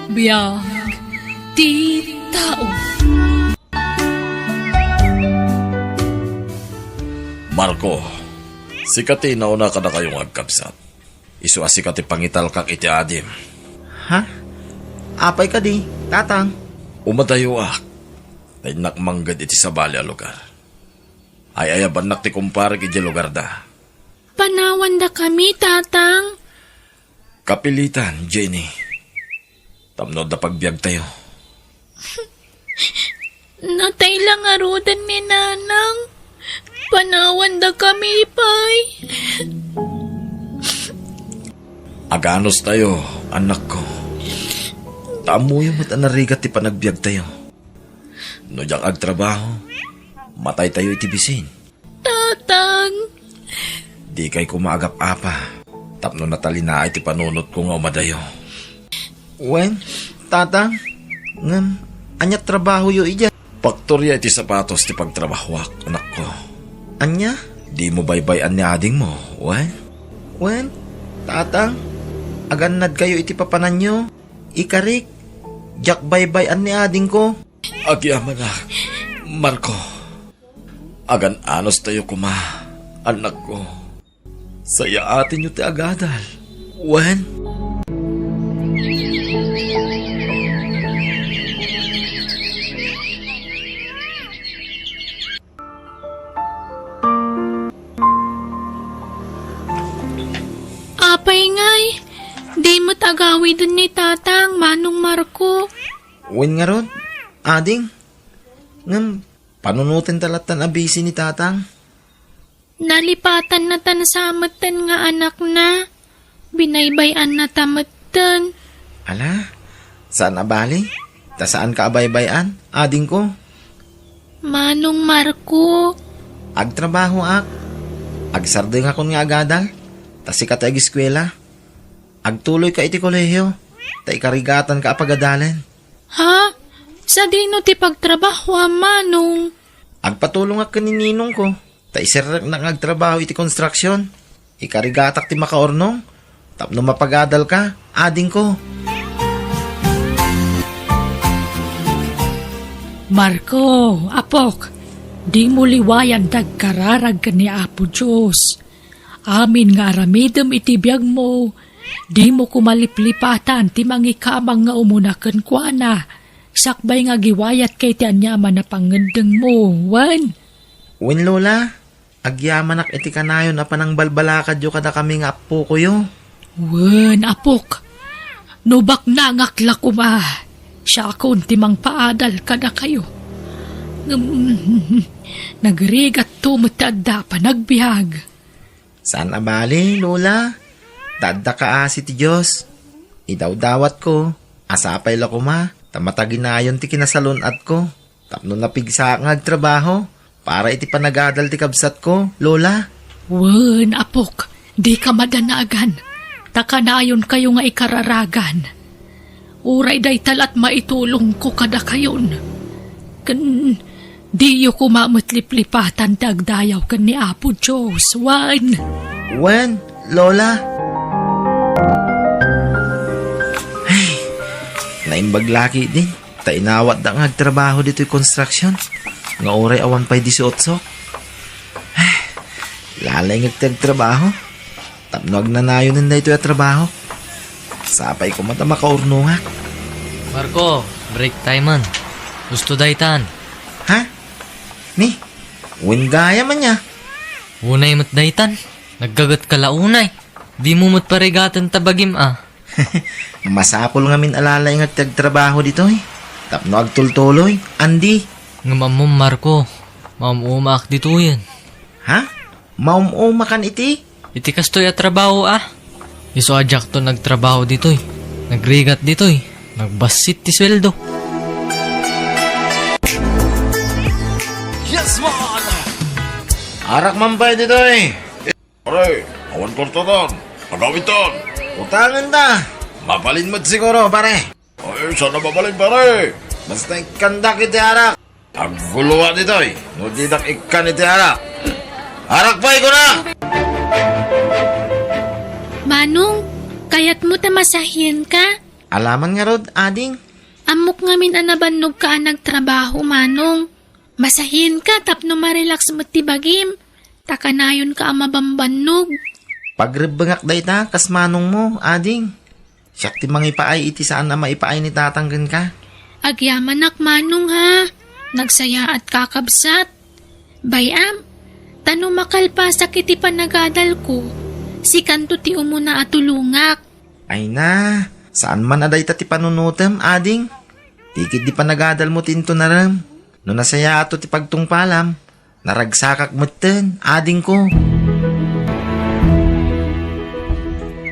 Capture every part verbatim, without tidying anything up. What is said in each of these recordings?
Biag ti tao. Marco, sika ti nauna kadakayo nga agkabsat. Isu a sika ti pangitalkak iti adim. Ha? Apay kadi, Tatang? Umadayoak. Ta innak mangged iti sabali a lugar. Ay-ayabannak ti kumparek idiay lugarda. Panawandakami, Tatang. Kapilitan, Jenny. Tapno adda pagbiagtayo. Natay la ngaruden ni Nanang. Panawandakami pay. Aganustayo, annakko. Ta ammoyo met a narigat ti panagbiagtayo. No diak agtrabaho, mataytayo iti bisin. Tatang! Dikay koma agap-apa, tapno natalinaay ti panunotko nga umadayo. Wen, Tatang, ngem ania trabahoyo idiay? Paktoria iti sapatos ti pagtrabahoak, anakko. Ania? Dimo baybay-an ni adingmo, wen? Wen, Tatang, agannadkayo iti papananyo. Ikarik, diak baybay-an ni adingko. Agyamanak, Marco. Agan-anustayo koma, annakko. Sayaatenyo ti agadal. Wen? Apay ngay, di met agawiden ni Tatang, Manong Marco. Wen ngarud, ading. Ngem, panunotenta lattan a bisi ni Tatang. Nalipatannatan sa metten nga anakna. Binaybay-annata metten. Ala, saan a bali? Ta saanka a baybay-an, adingko. Manong Marco. Agtrabahoak. Agsardengakon nga agadal. Ta sika ti agiskuela. Agtuloyka iti kolehio. Ta ikarigatanka a pagadalen. Ha? Sadino ti pagtrabahoam, Manong? Agpatulongak ken ni ninongko, ta iserreknak nga agtrabaho iti konstruksion. Ikarigatak ti makaurnong, tapno mapagadalka, adingko. Marco, apok, dimo liwayan ti agkararag ken ni Apo Dios. Amin nga aramidem iti biagmo, dimo koma liplipatan ti mangikamang nga umuna kenkuana, sakbay nga agiwayatka iti aniaman a pangngeddengmo, wen? Wen, Lola, agyamanak iti kanayon a panangbalbalakadyo kadakami nga appokoyo. Wen, apok, no baknangak la koma, siakon ti mangpaadal kadakayo. Ngem, nagrigatto met ti adda panagbiag. Saan a bali, Lola. Ta adda kaasi ti Dios. Idawdawatko, a sapay la koma, ta mataginayon ti kinasalun-atko, tapno napigsaak nga agtrabaho para iti panagadal ti kabsatko, Lola. Wen, apok, dika madanagan, ta kanayonkayo nga ikararagan. Uray dayta la't maitulongko kadakayon. Ken diyo koma met liplipatan ti agdayaw ken ni Apo Dios, wen? Wen, Lola. Ay, naimbag la ketdi, ta inawatda nga agtrabaho ditoy konstruksion, nga uray awan pay disiotso. Ay, lalaingek ti agtrabaho. Tapno agnanayonen daytoy a trabaho, sapay koma ta makaurnongak. Marco, break time man. Gusto daytan. Ha? Ni? Wen gayam ania? Unay met daytan. Naggagetka la unay. Dimo met parigaten ta bagim a. Masapul ngamin a lalaingek ti agtrabaho ditoy. Tapno agtultuloy, andi. Ngem ammom, Marco, maum-umaak ditoyen. Ha? Maum-umakan iti? Iti kastoy a trabaho a. Isu a diakto nagtrabaho ditoy. Nagrigat ditoy. Nagbassit ti sueldo. Yes, man! Arak man pay ditoy. Pare, awan kwartaton. Agawiton. Utangen ta. Mabalin met siguro, pare. Ay, saan a mabalin, pare? Basta ikkandak iti arak. Agguloa ditoy, no didak ikkan iti arak. Arak pay, kuna! Manong, kayatmo ta masahienka? Alaman ngarud, ading? Ammok ngamin a nabannogka a nagtrabaho, Manong. Masahienka tapno marelax met ti bagim, ta kanayonka a mabambannog. Pagrebbengak dayta kas manongmo, ading. Siak ti mangipaay iti saan a maipaay ni tatang kenka. Agyamanak, Manong, ha. Nagsayaatka, kabsat. Bay-am, ta no makalpasak iti panagadalko, sikanto ti umuna a tulongak. Ay na, saan man a dayta ti panunotem, ading. Tikid di panagadalmo ti intunarem. No nasayaato ti pagtungpalam, naragsakak metten, adingko.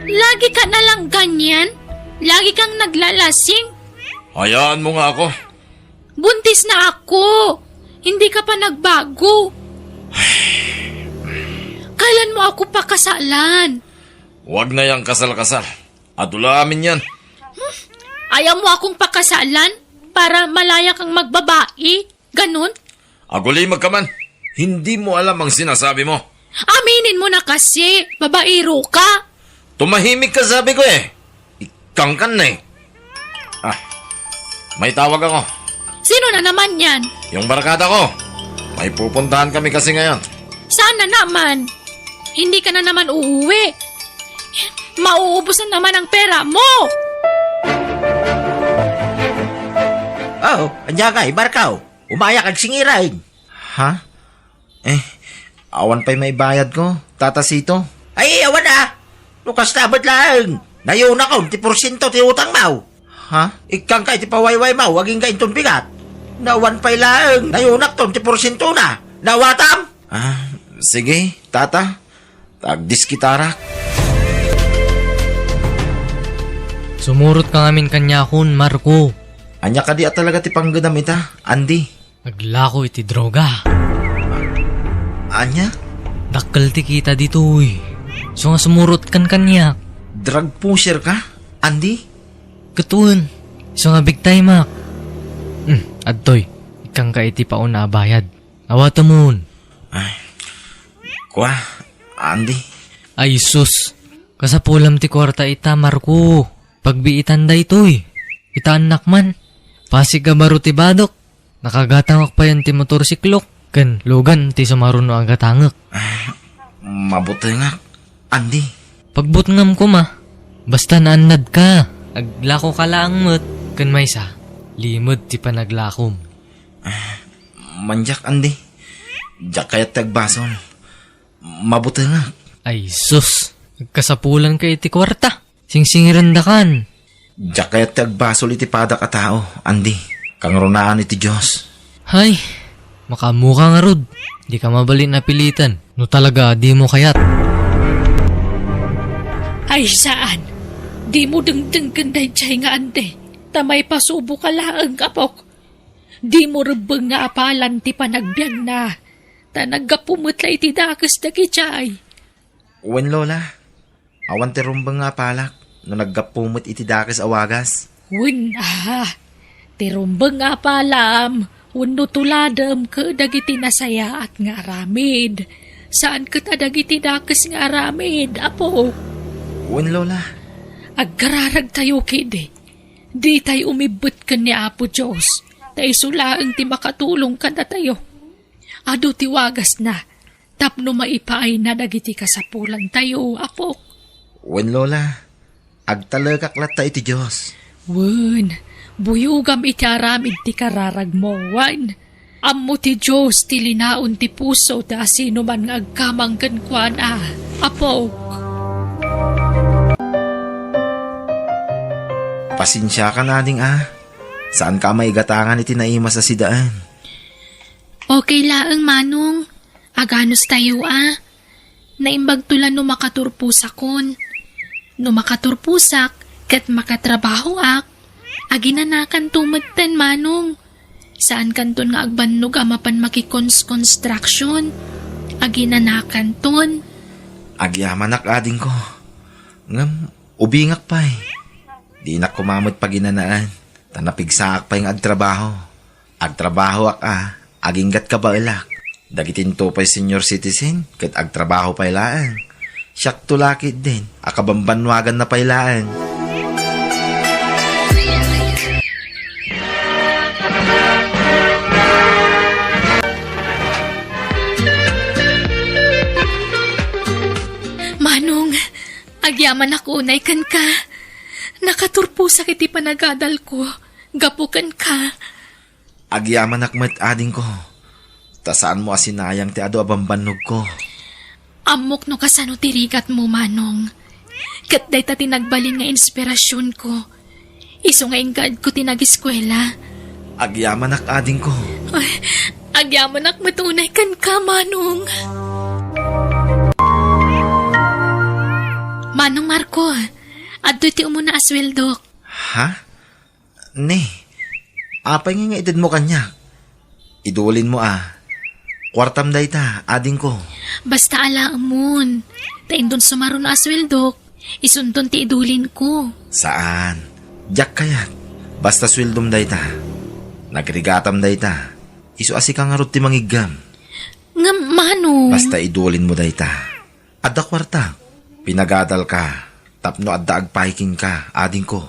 Lagi ka na lang ganyan? Lagi kang naglalasing? Hayaanmo nga ako. Buntis na ako. Hindi ka pa nagbago. Kailan mo ako pakasalan? Huwag na yang kasal-kasal. Adu la amin yan. Ayaw mo akong pakasalan para malaya kang magbabae? Ganun? Agulimag ka man. Hindi mo alam ang sinasabi mo. Aminin mo na kasi, babaero ka. Tumahimik ka, sabi ko eh. Ikangkan na eh. Ah, may tawag ako. Sino na naman yan? Yung barkada ko. May pupuntahan kami kasi ngayon. Sana naman. Hindi ka na naman uuwi. Mauubos na naman ang pera mo. Oh, anya ka, ibarkaw? Umayak agsingiran. Ha? Eh, awan pa'y maibayad ko, Tata Sito. Ay, awan a. Lukas na abot laeng. Nayunakon ti porsiento ti utang maw. Ha? Ikkang ka iti pawayway maw, aging ka inton bigat. Nawan pa'y laeng, nayunakton ti porsiento na. Nawatam? Ah, sige, Tata. Tagdiskitarak. Sumurot ka ngamin kaniakon, Marco. Anya kadi a talaga ti panggedam ita, Andy? Naglako iti droga. Anya? Dakkel ti kita ditoy. So nga sumurot kan kaniak. Drug pusher ka, Andy? Ket wen. So nga big time ak. Hmm, adtoy. Ikkan ka iti pauna a bayad. Awatemon. Ay. Kua, Andy. Ay, sus. Kasapulam ti kuarta ita, Marco. Pagbiitan daytoy. Itaannak man. Pasig a baro ti badok. Nakagatangak payen ti motorsiklok. Ken lugan ti sumaruno a gatangek. Ah, mabutengak, Andy. Pagbutngam koma. Basta naannad ka. Aglako ka laeng met. Ken maysa, limed ti panaglakom. Ah, manjak, Andy. Diak kayat ti agbasol. Mabutengak. Ay, sus. Agkasapulan ka iti kuarta. Singsingirenda kan. Diak kayat ti agbasol iti padak a tao, Andy. Kangrunaan iti Dios. Hay, makaammo ka ngarud. Di ka mabalin a pilitan. No talaga, di mo kayat. Ay, saan? Di mo dengdenggen daydiay nga Andy. Ta maipasubo ka laeng, apok. Di mo rebbeng nga apalan ti panagbiagna, ta naggapu met la iti dakes dagiti ay. Wen, Lola. Awan ti rumbeng nga apalak no naggapu met iti dakes a wagas. Wen, a, ti rumbeng nga apalam wenno tuladem ket dagiti nasayaat nga aramid. Saan ket a dagiti dakes nga aramid, Apo. Wen, Lola. Agkararagtayo ketdi. Ditay umibbet ken ni Apo Dios, ta isu laeng ti makatulong kadatayo. Adu ti wagasna tapno maipaayna dagiti kasapulantayo, Apok. Wen, Lola, agtalekak latta iti Dios. Wen, buyogam iti aramid ti kararagmo, wen. Ammo ti Dios ti linaon ti puso ti asinoman nga agkamang kenkuana, Apok. Pasensiakan, ading, a. Saanka a maigatangan iti naimas a sidaen. Okay laeng, Manong. Aganustayo a. Naimbagto la no makaturposakon. No makaturposak ket makatrabahoak, aginanakanto metten, Manong. Saankanton nga agbannog a mapan makikons-construction. Aginanakanton. Agyamanak, adingko. Ngem, ubingak pay. Dinak koma met paginanaen, ta napigsaak pay nga agtrabaho. Agtrabahoak a, aginggat kabaelak. Dagitinto pay senior citizen, ket agtrabaho pay laeng. Siakto la ketdin, a kabambannuaganna pay laeng. Agyamanak unay kenka. Nakaturposak iti panagadalko gapu kenka. Agyamanak met, adingko, ta saanmo a sinayang ti adu a bambannogko. Ammok no kasano ti rigatmo, Manong. Ket dayta ti nagbalin nga inspirasionko. Isu nga inggaedko ti nagiskuela. Agyamanak, adingko. Ay, agyamanak met unay kenka, Manong. Manong Marco, adtoy ti umuna a sueldok. Ha? Ne, apay nga itedmo kaniak? Idulinmo a. Kuartam dayta, adingko. Basta alaemon. Ta indon sumaruno a sueldok, isunton ti idulinko. Saan. Diak kayat. Basta sueldom dayta. Nagrigatam dayta. Isu a sika ngarud ti mangiggem. Ngem, Manong. Basta idulinmo dayta. Adda kuartak. Pinagadalka tapno adda agpaay kenka, adingko.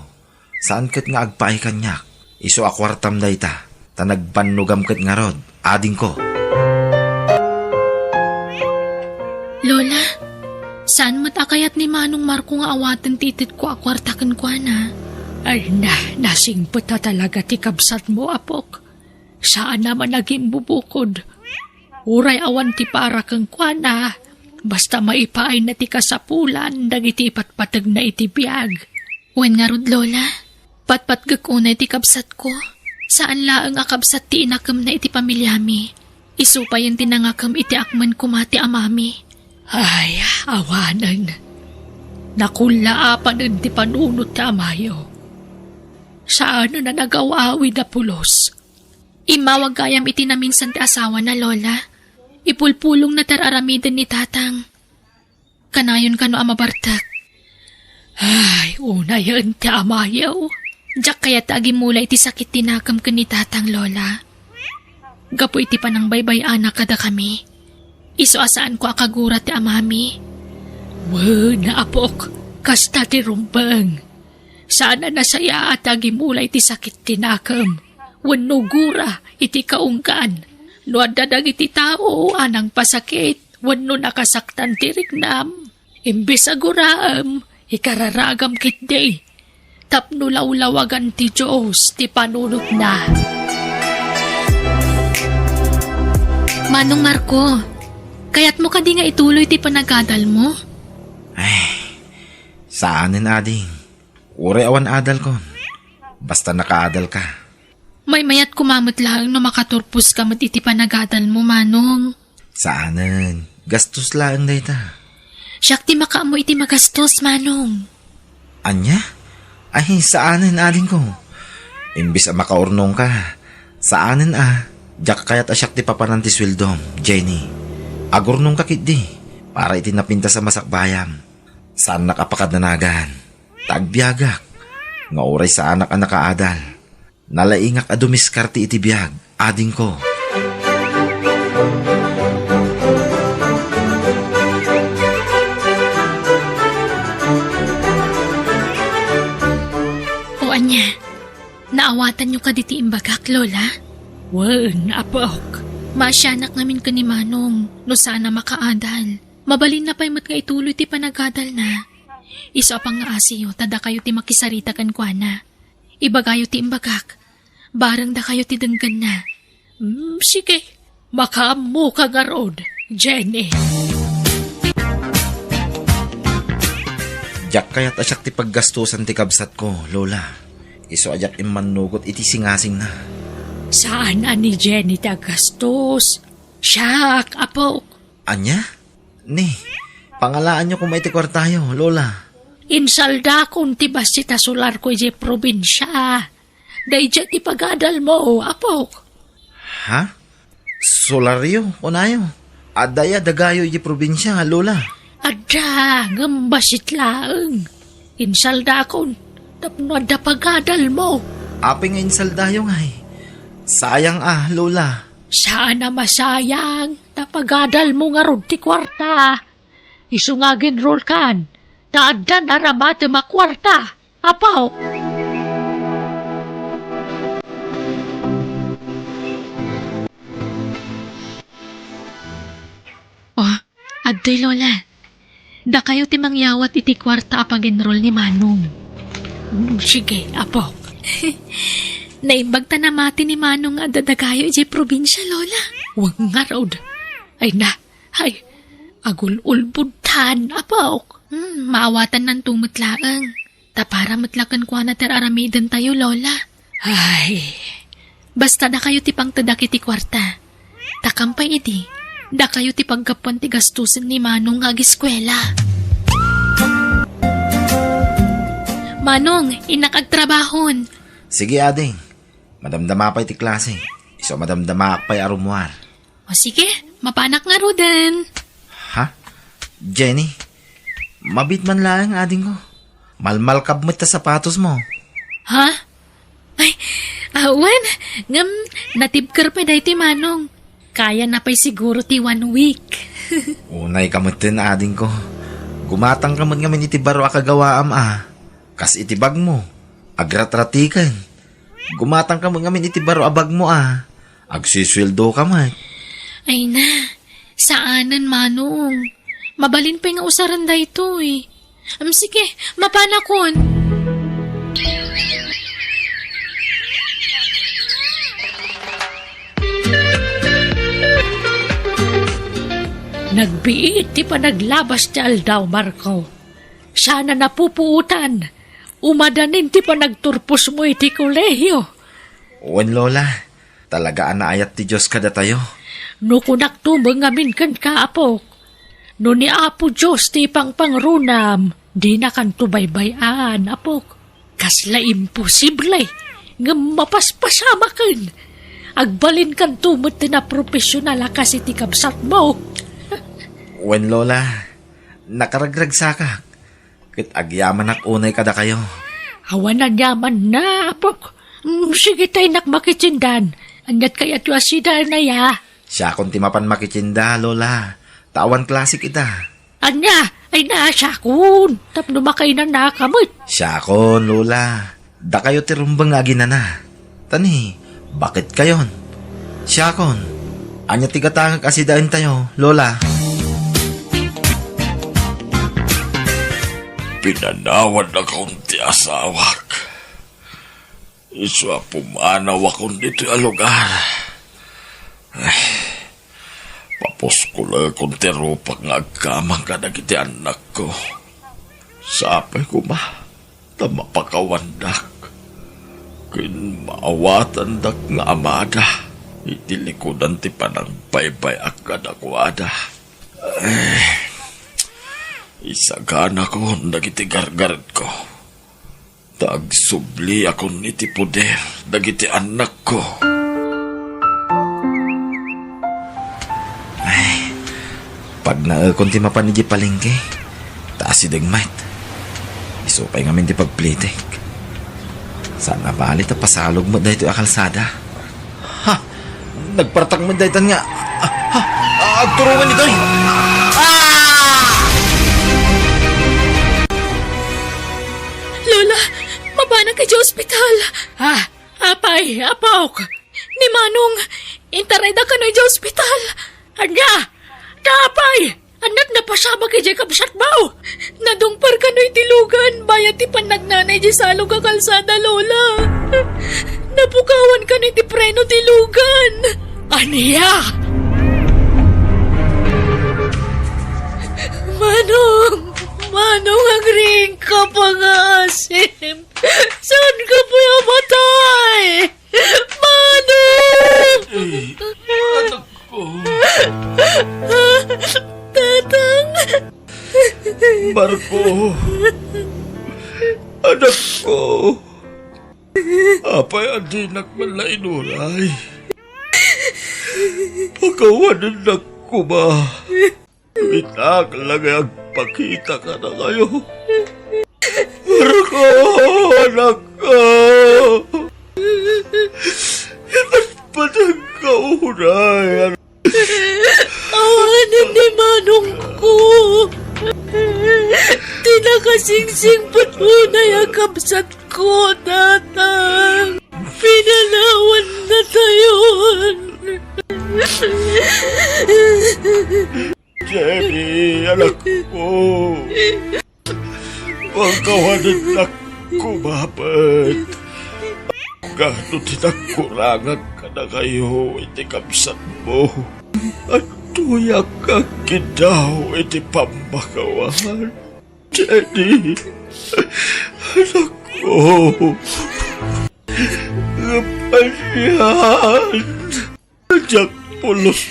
Saan ket nga agpaay kaniak. Isu a kuartam dayta, ta nagbannogam ket ngarud, adingko. Lola, saan met a kayat ni Manong Marco nga awaten ti itedko a kuarta kenkuana? Ay, na, nasingpet a talaga ti kabsatmo, apok. Saan a man agimbubukod. Uray awan ti para kenkuana, basta maipaayna ti kasapulan dagiti ipatpategna iti biag. Wen ngarud, Lola, patpatgek unay ti kabsatko. Saan laeng a kabsat ti inakemna iti pamiliami. Isu payen ti nangakem iti akmen koma ti amami. Ay, awanen. Nakullaapanen ti panunot ti amayo. Saanen a nagaw-awid a pulos. Immawag gayam iti naminsan ti asawana, Lola. Ipulpulongna ti ar-aramiden ni Tatang. Kanayon kano a mabartek. Ay, unayen ti amayo. Diak kayat ta agimula iti sakit ti nakem ken ni Tatang, Lola. Gapu iti panangbaybay-ana kadakami, isu a saanko a kagura ti amami. Wen, apok, kasta ti rumbeng. Saan a nasayaat a agimula iti sakit ti nakem wenno gura iti kaunggan. No adda dagiti tao a nangpasakit wenno nakasaktan ti riknam, imbes a guraem, ikararagam ketdi tapno lawlawagan ti Dios ti panunotna. Manong Marco, kayatmo kadi nga ituloy ti panagadalmo? Ay, saanen, ading. Uray awan adalkon, basta nakaadalka. Maymayat koma met laeng no makaturposka met iti panagadalmo, Manong. Saanen, gastos laeng dayta. Siak ti makaammo iti magastos, Manong. Ania? Ay, saanen, adingko. Imbes a makaurnongka, saanen a, diak kayat a siak ti papanan ti sueldom, Jenny. Agurnongka ketdi, para iti napintas a masakbayam. Saannak a pakadanagan. Ta agbiagak, nga uray saanak a nakaadal, nalaingak a dumiskarte iti biag, adingko. O ania, naawatanyo kadi ti imbagak, Lola? Wen, apok. Maasianak ngamin ken ni Manong no saan a makaadal. Mabalinna pay met nga ituloy ti panagadalna. Isu a pangngaasiyo ta dakayo ti makisarita kenkuana. Ibagayo ti imbagak. Bareng dakayo ti denggenna. Hmm, sige. Makaammoka ngarud, Jenny. Diak kayat a siak ti paggastosan ti kabsatko, Lola. Isu a diak immannugot iti singasingna. Saan a ni Jenny ti aggastos. Siak, apok. Ania? Ni, pangalaanyo koma iti kuartayo, Lola. Insaldakon ti bassit a solarko idiay probinsia. Daydiay ti pagadalmo, apok. Ha? Solaryo, kunayo? Adda aya dagayo idiay probinsia, Lola? Adda, ngem bassit laeng. Insaldakon, tapno adda pagadalmo. Apay nga insaldayo ngay? Sayang a, Lola. Saan a masayang, ta pagadalmo ngarud ti kuarta. Isu nga aginrulkan, ta addan aramatem a kuarta, apo. Oh, adtoy, Lola. Dakayo ti mangyawat iti kuarta a pag-enroll ni Manong. Mm, sige, apok. Naimbag ta namati ni Manong nga adda dakayo idiay probinsia, Lola. Wen ngarud. Ay na, ay, agul-ulbodtan, apok. Hmm, maawatannanto met laeng. Ta para met la kenkuana ti ar-aramidentayo, Lola. Ay, basta dakayo ti pangtedak iti kuarta. Ta kampay idi, dakayo ti paggapuan ti gastosen ni Manong nga agiskuela. Manong, innak agtrabahon. Sige, ading. Madamdama pay ti klase. Isu a madamdamaak pay a rummuar. O sige, mapanak ngaruden. Ha? Jenny, mabiit man laeng, adingko. Malmalkab met ta sapatosmo. Ha? Ay, awan. Ngem, natibker pay daytoy, Manong. Kayana pay siguro ti one week. Unayka metten, adingko. Gumatangka met ngamin iti baro a kagawaam a. Kas iti bagmo, agratratiken. Gumatangka met ngamin iti baro a bagmo a. Agsusueldoka met. Ay na, saanen, Manong. Mabalin pay nga usaren daytoy. Am, sige, mapanakon. Nagbiit ti panaglabas ti aldaw, Marco. Sana napupuotan. Umadanin ti panagturposmo iti kolehio. Wen, Lola, talaga a naayat ti Dios kadatayo. No kunakto met ngamin kenka, apok, no ni Apo Dios ti ipangpangrunam, dinakanto baybay-an, apok. Kasla imposible, ngem mapaspasamaken. Agbalinkanto met ti naprofesional a kas iti kabsatmo. Wen, Lola, nakaragragsakak. Ket agyamanak unay kadakayo. Awan aniamanna, apok. Mm, sige ta innak makitiendan. Aniat kayatyo a sidaen aya? Siakon ti mapan makitienda, Lola. Ta awan klasek ita. Ania? Ay na, siakon. Tapno makainanaka met. Siakon, Lola. Dakayo ti rumbeng nga aginana. Ta ni, baketkayon. Siakon, ania ti gatangek a sidaentayo, Lola? Pinanawannakon ti asawak. Isu a pumanawakon ditoy a lugar. Ay, papuskolekon ti rupak nga agkamang kadagiti annakko. Sapay koma ta mapakawandak ken maawatandak nga amada iti likudan ti panagbaybay-ak kadakuada. Ay, isaganakon dagiti gargaretko, ta agsubliakon iti poder dagiti annakko. Ay, pagnaekon ti mapan idiay palengke. Ta asideg met. Isu pay ngamin ti pagplitek. Saan a bali ta pasalog met daytoy a kalsada. Ha! Nagpartak met daytan nga. Ah, ha! Ah, agturongan itoy! Ah! Lola, mapanak idiay ospital. Ha? Apay, apok! Ni Manong, intarayda kano idiay ospital. Ania? Apay! Annak napasamak idiay kabsatmo? Nadungpar kano iti lugan, bayat ti pannagnana idiay salog a kalsada, Lola. Napukawan kano iti preno ti lugan. Ania? Manong! Manong, agriingka, pangaasim! Saan ka pay a matay? Manong! Anak ko. Tatang! Marco! Anak ko! Apay a dinak man la inuray? Pakawanennak koma. Itak la nga agpakita kadakayo. Marco, anak ko! Ipatpateg ka unay, anak. Awanen ni manong ko. Ti nakasingsingpet unay a kabsat ko, Tatang. Pinanawan na tayon. Jenny, anak ko. Pagkawanennak koma met. Gapu ti nagkurangak kadakayo iti kabsatmo. Adtoyak nga agkiddaw iti pammakawan. Jenny, anakko. Ngem anian? Diak pulos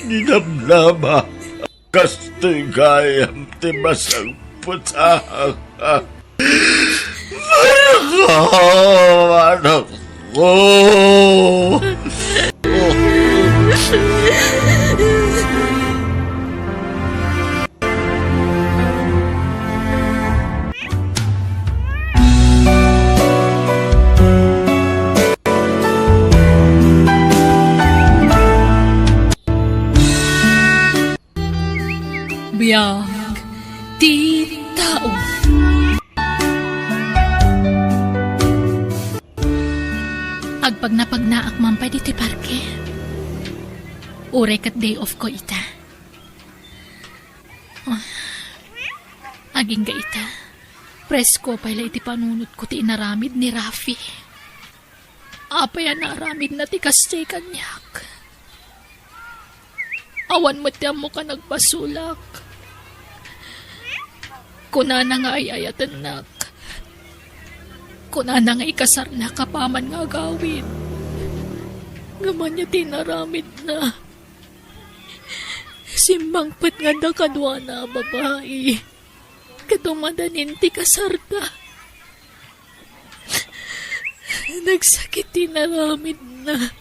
ni namnama. Kastoy gayam ti masagpetaka. Anakko, anakko. Biag ti tao. Agpagnapagnaak man pay ditoy parke. Uray ket day off ko ita. Ah, agingga ita. Presko pay la iti panunotko ti inaramid ni Rafi. Apay a naaramidna ti kasdiay kaniak? Awan met ti ammok a nagbasolak. Kunana nga ay-ayatennak. Kunana nga ikasarnak apaman nga agawid. Ngem ania ti inaramidna? Simmangpet nga adda kaduana a babai. Ket umadanin ti kasarda. Nagsakit ti inaramidna.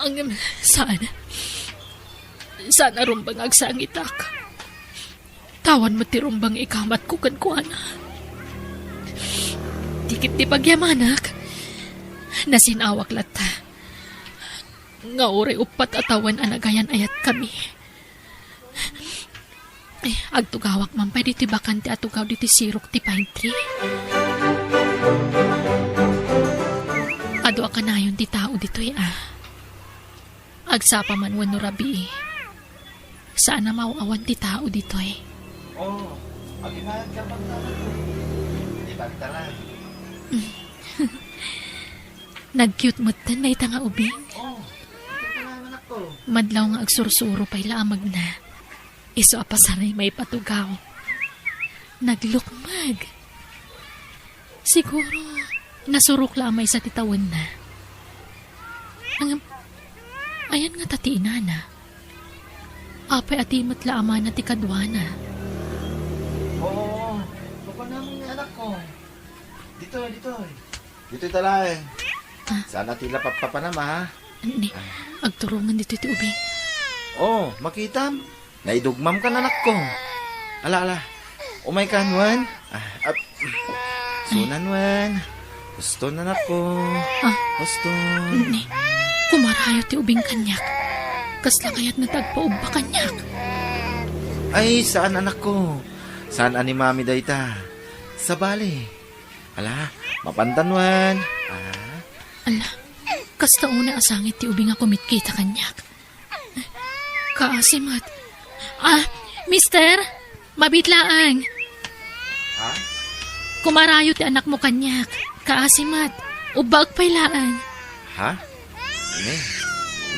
Ngem saan. Saan a rumbeng agsangitak. Awan met ti rumbeng ikamatko kenkuana. Ti ket ti pagyamanak, nasin-awak latta. Nga uray uppat a tawen a nagayan-ayatkami. Ay, agtugawak man pay ditoy bakante a tugaw ditoy sirok ti pine tree. Adu a kanayon ti tao ditoy, a. Agsapa man wenno rabii. Saan a maaw-awan ti tao ditoy. Oh, agimayad ka pagtaran. Di pagtaran. Nag-cute metten dayta nga ubing. Oh, ito pala ang anak ko. Madlaw nga agsursuro pay la a magna. Isu a pasaray maipatugaw. Naglukmeg. Siguro, nasurok la a maysa ti tawenna. Ngem, ayan ngata ti inana? Apay a di met la amana ti kaduana? Oo, mapanamon nga anak ko. Ditoy, ditoy. Ditoy talaeng. Ah. Saan a ti la pappapanam, ha? Ni, agturongen ditoy ti ubing. Oh, makitam? Naidugmam kan, anakko. Ala, ala. Umay kan, wen? Ah, ap-, sunan, wen. Huston, anakko. Ah. Huston. Ni, kumarayo ti ubing kaniak. Kasla kayatna ti agpaubba kaniak. Ay, saan, anakko. Saan a ni Mami dayta. Sabali. Ala, mapantan, wen. Ah. Ala, kasta unay a sangit ti ubing a kumitkita kaniak. Kaasi met. Ah, mister, mabiit laeng. Ha? Kumarayo ti anakmo kaniak. Kaasi met. Ubbaek pay laeng. Ha? Ne,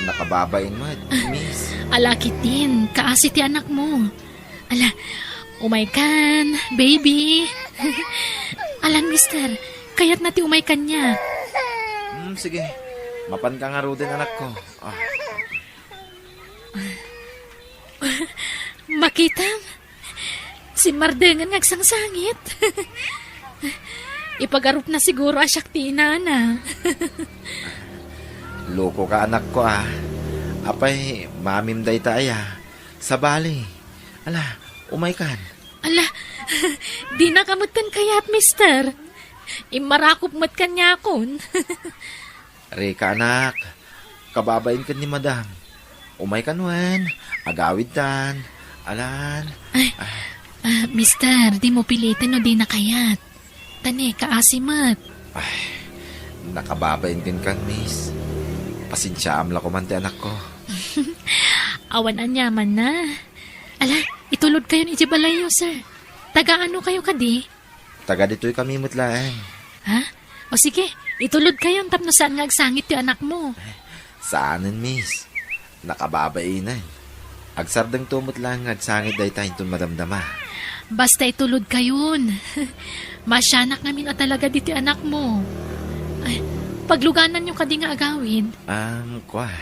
nakababain met, miss. Ala ketdin, kaasi ti anakmo. Ala, umay kan, baby. Alan, mister, kayatna ti umay kaniak. Hmm, sige. Mapanka ngaruden, anakko. Ah. Makitam? Simmardengen nga agsangsangit. Ipagarupna siguro a siak ti inana. Loko ka, anakko, a. Apay, mamim dayta aya. Sabali. Ala, umay kan. Ala, dinaka met kan kayat, mister. Immarakop met kaniakon. Rika, anak. Kababain ken ni madam. Umay kan wen. Agawidtan. Alan. Ay, ah, mister, dimo piliten no dina kayat. Ta ne, kaasi met. Ay, nakababain kenkan, miss. Pasensiaam la koman ti anakko. Awan aniamanna. Ala, itulodkayon idiay balayyo, sir. Taga ano kayo kadi? Taga ditoy kami met laeng. Ha? O sige, itulod kayon tapno saan nga agsangit ti anakmo. Saanen, miss. Nakababainen. Agsardengto met laeng nga agsangit dayta inton madamdama. Basta itulod kayon. Masianak ngamin a talaga ditoy anakmo. Ay, paglugananyo kadi nga agawid? Um, kua.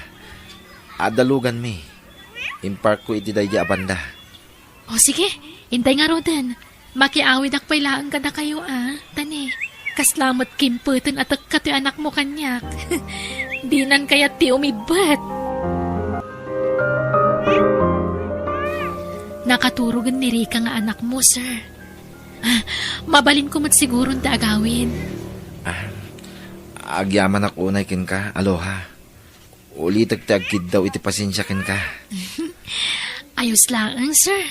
Adda luganmi. Imparkko iti daydi a banda. O sige, intay ngaruden. Makiawidak pay laeng kadakayo a, tani. Kasla met kimpeten a tekka ti anakmo kaniak. Dinan kayat ti umibbet. Nakaturogen ni Rica nga anakmo, sir. Ah, mabalinko met siguron ti agawid. Ah, agyamanak unay kenka, Aloha. Ulitek ti agkiddaw iti pasensia kenka. Ayos laeng, sir.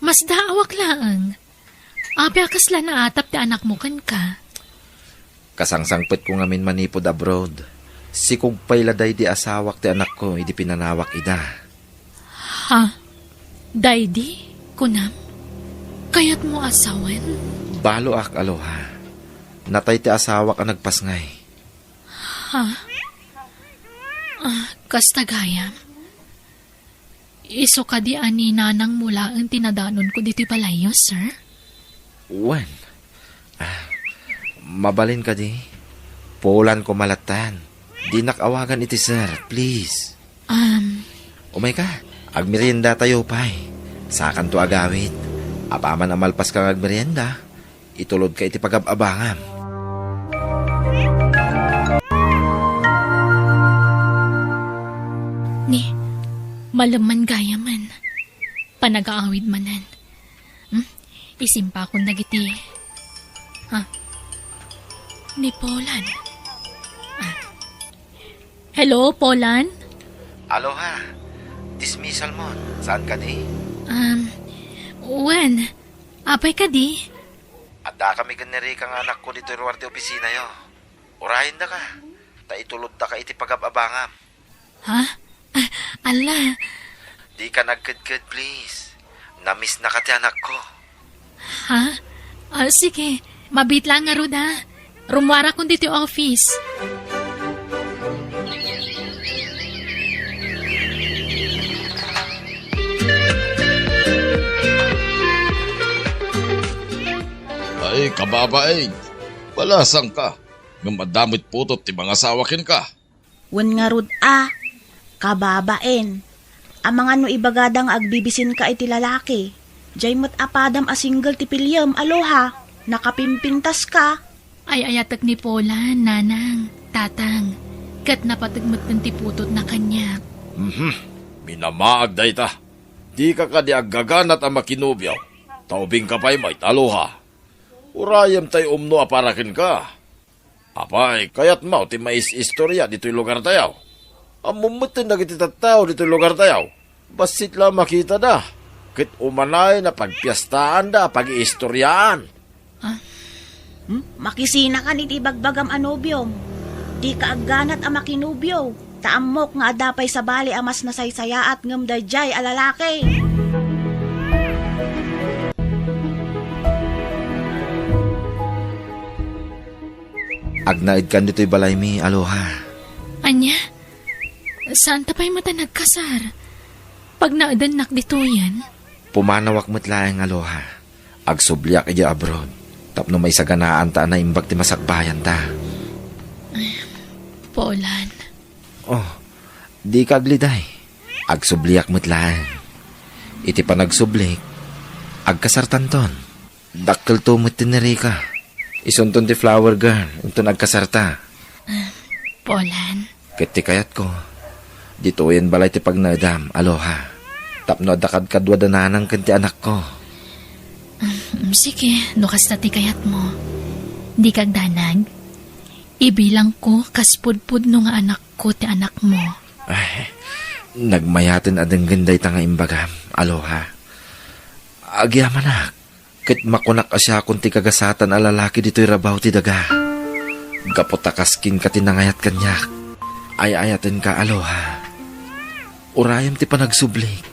Masdaawak laeng. Apay a kasla naatap ti anakmo kenka? Kasangsangpetko ngamin manipud abroad. Sikog pay la daydi asawak ti anakko idi pinanawak ida. Ha? Daydi? Kunam? Kayatmo a sawen? Baloak, Aloha. Natay ti asawak a nagpasngay. Ha? Ah, kasta gayam? Isu kadi a ni nanangmo laeng ti nadanonko ditoy balayyo, sir? Wen. Ah, mabalin kadi? Pulanko malattan. Dinak awagan iti sir, please. Um. Umayka, agmeriendatayo pay. Sakanto agawid. Apaman a malpaska nga agmerienda, itulodka iti pagab-abangam. Ni, malemman gayamen. Panagaawid manen. Hmm? Isimpakon dagiti. Ah. Ni Polan. Ah. Hello, Polan? Aloha. Dismissal mon. Saan kadi? Um, wen. Apay kadi? Adda kami ken ni Rica nga anakko ditoy ruar ti opisinayo. Urayendaka, ta ituloddaka iti pagab-abangam. Ha? Ah, ala. Dika nagkedked, please. Namisnaka ti anakko. Ha? Ah, sige. Mabiit lang ngarud, ha? Rummuarakon ditoy office. Ay, kababain. Balasangka. Ngem adda met putot ti mangasawa kenka. Wen ngarud a, kababain. Amangan no ibagada nga agbibisinka iti lalaki. Diay met a padam a single ti piliem, Aloha. Nakapimpintaska. Ay-ayatek ni Polan, nanang, tatang. Ket napateg metten ti putotna kaniak. Mhm. Minamaag dayta. Dika kadi aggaganat a makinobio. Ta ubingka pay met, Aloha. Urayem tay umno a para kenka. Apay, kayatmo ti mais-istoria ditoy lugartayo? Ammom metten dagiti tattao ditoy lugartayo. Bassit la a makitada, ket umanayen a pagpiestaanda a pagiistoriaan. Ah? Hmm? Makisinakan iti ibagbagam a nobiom. Dika agganat a makinobio. Ta ammok nga adda pay sabali a mas nasaysayaat ngem daydiay a lalaki. Agnaedkan ditoy balaymi, Aloha. Ania? Saanta pay met a nagkasar? Pagnaedennak ditoyen? Pumanawak met laeng, Aloha. Agsubliak idiay abroad tapno maisaganaanta a naimbag ti masakbayanta. Polan. Oh, dika agliday. Agsubliak met laeng. Iti panagsublik, agkasartanton. Dakkelto met ti ni Rica. Isunton ti flower girl, inton agkasarta. Ah, Polan. Ket ti kayatko, ditoyen balay ti pagnaedam, Aloha. Tapno adda kadkadua da nanang ken ti anakko. Mm, sige, no kasta ti kayatmo. Dika agdanag. Ibilangko kas pudpudno nga anakko ti anakmo. Ay, nagmayaten a denggen dayta nga imbagam, Aloha. Agyamanak, ket makunak a siakon ti kagasatan a lalaki ditoy rabaw ti daga. Gapu ta kas kenka ti nangayat kaniak, ay-ayatenka, Aloha. Urayem ti panagsublik,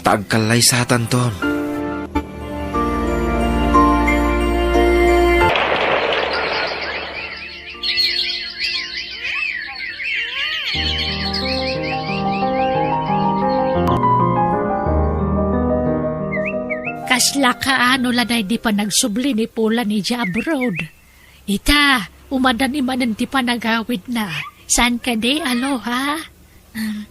ta agkallaysatanton. Laka, ano la daydi panagsubli ni Polan idiay abroad? Ita, umadan manen ti panagawidna. Saan kadi, Aloha? Um,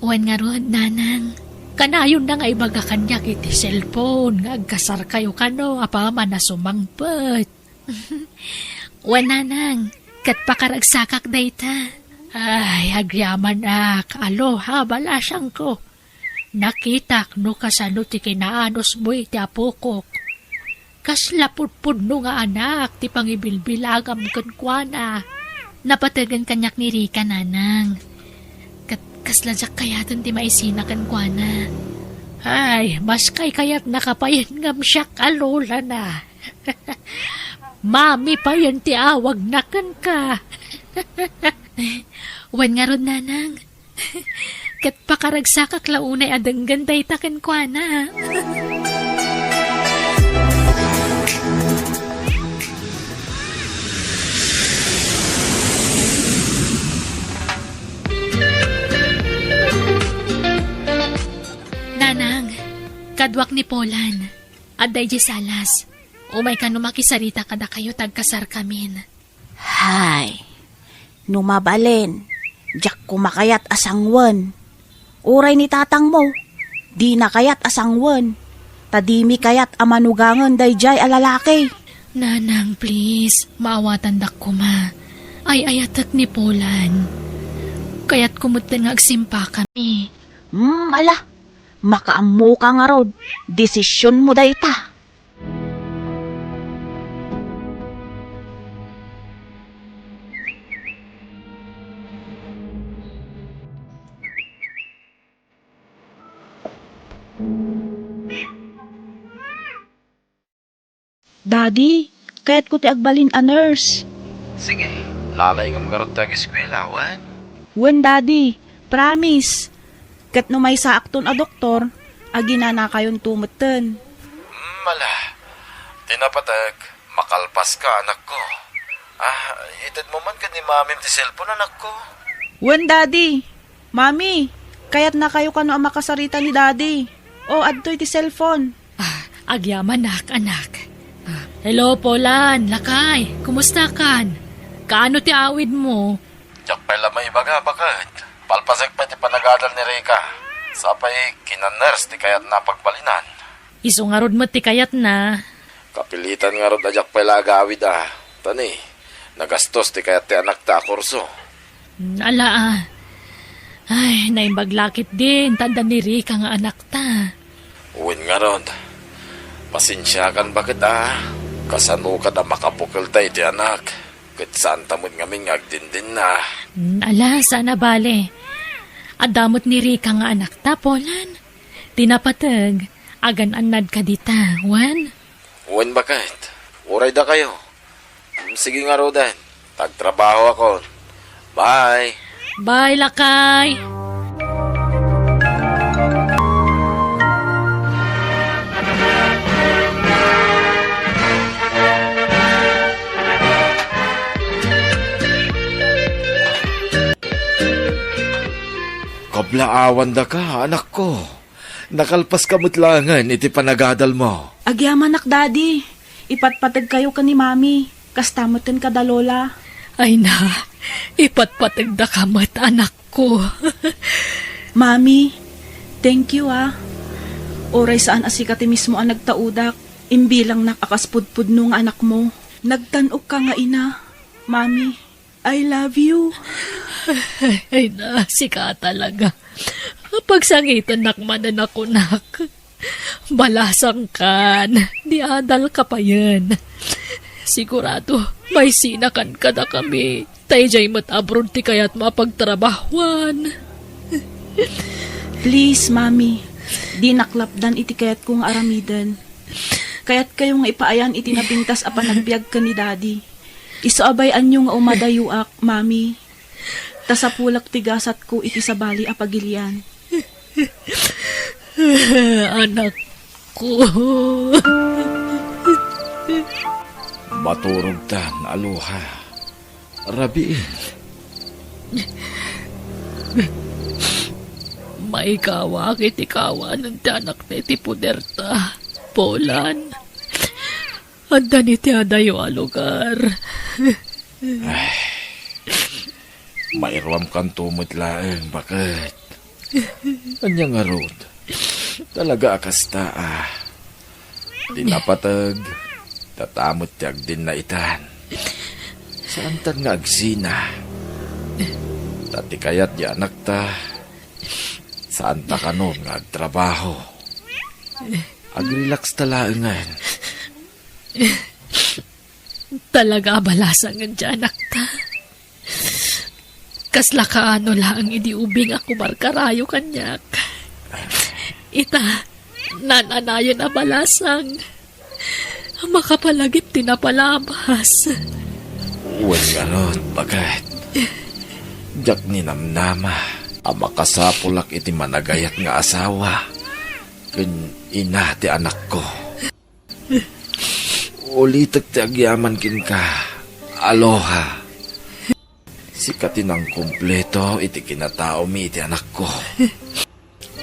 wen ngarud, Nanang. Kanayonna nga ibaga kaniak iti cellphone nga agkasarkayo kano apaman a sumangpet. Wen, Nanang, ket pakaragsakak dayta. Ay, agyamanak, Aloha, balasangko. Nakitak no kasano ti kinaanusmo iti apokok. Kasla pudpudno nga anak ti pangibilbilangam kenkuana. Napategan kaniak ni Rica, Nanang. Ket kasla diak kayaten ti maisina kenkuana. Ay, mas kaykayatnaka payen ngem siak a lolana. Mami payen ti awagna kenka. Wen ngarud, Nanang. Ket pakaragsakak la unay a denggen dayta kenkuana. Nanang, kaduak ni Polan. Adda idiay salas. Umay kano makisarita kadakayo ta agkasarkamin. Hay, no mabalin, diak koma kayat a sanguen. Uray ni tatangmo, dina kayat a sanguen, ta dimi kayat a manugangen daydiay a lalaki. Nanang, please, maawatandak koma. Ay-ayatek ni Polan. Kayatko metten nga agsimpakami. Hmm, ala, makaammoka ngarud, desisionmo dayta. Daddy, kayatko ti agbalin a nurse. Sige, lalayngem ngarud ti ageskuela, wen? Wen, Daddy. Promise. Ket no maysaakton a doktor, aginanakayonto metten. Hmm, ala. Ti napateg, makalpaska, anakko. Ah, itedmo man ken ni Mamim ti cellphone, anakko. Wen, Daddy. Mami, kayatnakayo kano a makasarita ni Daddy? O, adtoy ti cellphone. Ah, agyamanak, anak. Ah, hello, Polan, lakay, kumustakan? Kaano ti awidmo? Diak pay la maibaga, baket. Palpasek pay ti panagadal ni Rica. Sapay, kina-nurse ti kayatna a pagbalinan. Isu ngarud met ti kayatna. Kapilitan ngarud a diak pay la agawid a. Ta ni, nagastos ti kayat ti anakta a kurso. Mm, ala, ah. Ay, naimbag la ketdin, ta adda ni Rica nga anakta. Wen ngarud, pasensiakan baket a. Kasano kada makabukelta iti anak? Ket saanta met ngamin nga agdindinna. Mm, ala, saan a bale. Adda met ni Rica nga anakta, Polan. Ti napateg, agan-annadka dita, wen? Wen, baket. Uray dakayo. Sige ngaruden. Agtrabahoakon. Bye. Bye, lakay. Kablaawandaka, anakko. Nakalpaska met laengen iti panagadalmo. Agyamanak, Daddy. Ipatpategkayo ken ni Mami. Kasta metten kada Lola. Ay na, ipatpategdaka met, anakko. Mami, thank you, ah. Uray saan a sika ti mismo a nagtaudak, imbilangnak a kas pudpudno nga anakmo. Nagtan-okka nga ina, Mami. I love you. Ay na, sika talaga. Pagsangitennak manen a kunak. Balasangkan, di adalka payen. Sigurado, maisinakan kadakami. Ta idiay met abroad ti kayatmo a pagtrabahuan. Please, Mami, dinak lapdan iti kayatko nga aramiden. Kayatkayo nga ipaayan iti napintas a panagbiag ken ni Daddy. Isu a bay-anyo nga umadayoak, Mami. Ta sapulak ti gasatko iti sabali a pagilian. Anakko. Maturogtan, Aloha. Rabiin. Maikawak iti kawanen ti anakta iti poderta. Polan. Adda ni ti adayo a lugar. Ay, mairuamkanto met laeng, baket. Ania ngarud? Talaga a kasta, a. Di napateg, data met ti agdinna itan. Saantan nga agsina. Ta ti kayat ti anakta, saanta kanon nga agtrabaho. Agrelaxta laengen. Talaga a balasangen ti anakta. Kasla kaano laeng idi ubing a kumarkarayo kaniak. Ita, naan-anayen a balasang. Makapalagip ti napalabas. Wen ngarud, baket. Diak ninamnama a makasapulak iti managayat nga asawa ken ina ti anakko. Ulitek ti agyaman kenka. Aloha. Sika ti nangkumpleto iti kinataomi iti anakko.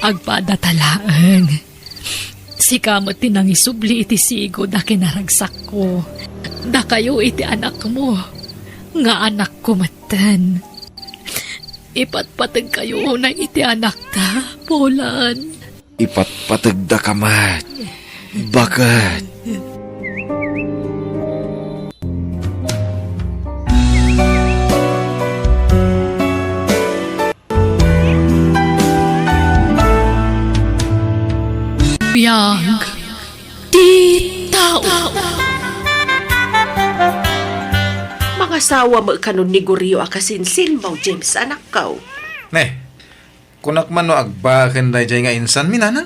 Agpadata laeng. Sika met ti nangisubli iti sigud a kinaragsakko. Dakayo iti anakmo, nga anakko metten. Ipatpategkayo unay iti anakta, Polan. Ipatpategdaka met, baket. Biag ti tao. Mangasawa met kanon ni Gorio a kasinsinmo, James, anakko. Ne, kunak man no agbaken daydiay nga insanmi, nanang?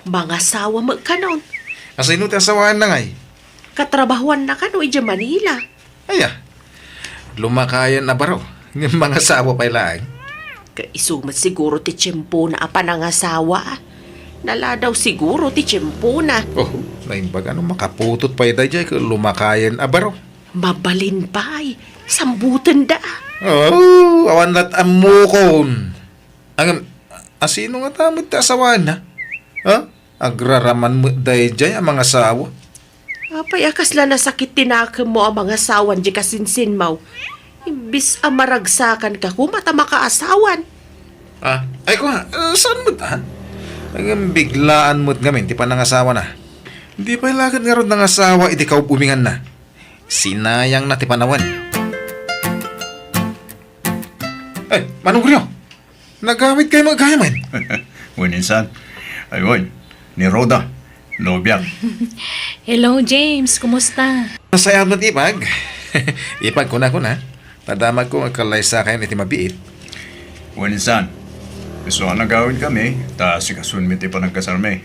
Mangasawa met kanon. Asino ti asawaenna ngay? Katrabahoanna kano idiay Manila. Aya, lumakayen a baro, ngem mangasawa pay laeng. Ket isu met siguro ti tiempona a panangasawa. Naladaw siguro ti tiempona. Oh, naimbag a no makaputot pay daydiay ket lumakayen a baro. Mabalin pay, sambutenda. Oh, awan lat ammokon. Ngem, asino ngata met ti asawaenna? Ha? Agraraman met daydiay a mangasawa. Apay a kasla nasakit ti nakemmo a mangasawan diay kasinsinmo? Imbes a maragsakanka koma ta makaasawan. Ah, ay ko, ah, saan met, ah? Ngem biglaan met ngamin ti panangasawana. Di pay la ket ngarud nangasawa iti kaub-ubinganna. Sinayangna ti panawen. Eh, Manong Rio! Nagawidkayo met gayam? Wen insan. Ay, wen. Ni Rhoda. Nobiak. Hello, James. Kumusta? Nasayaat met, ipag. Ipag, kuna, kuna. Ta damagko nga kallaysakayon iti mabiit. Wen insan. Isu a nagawidkami, ta asikasoenmi ti panagkasarmi.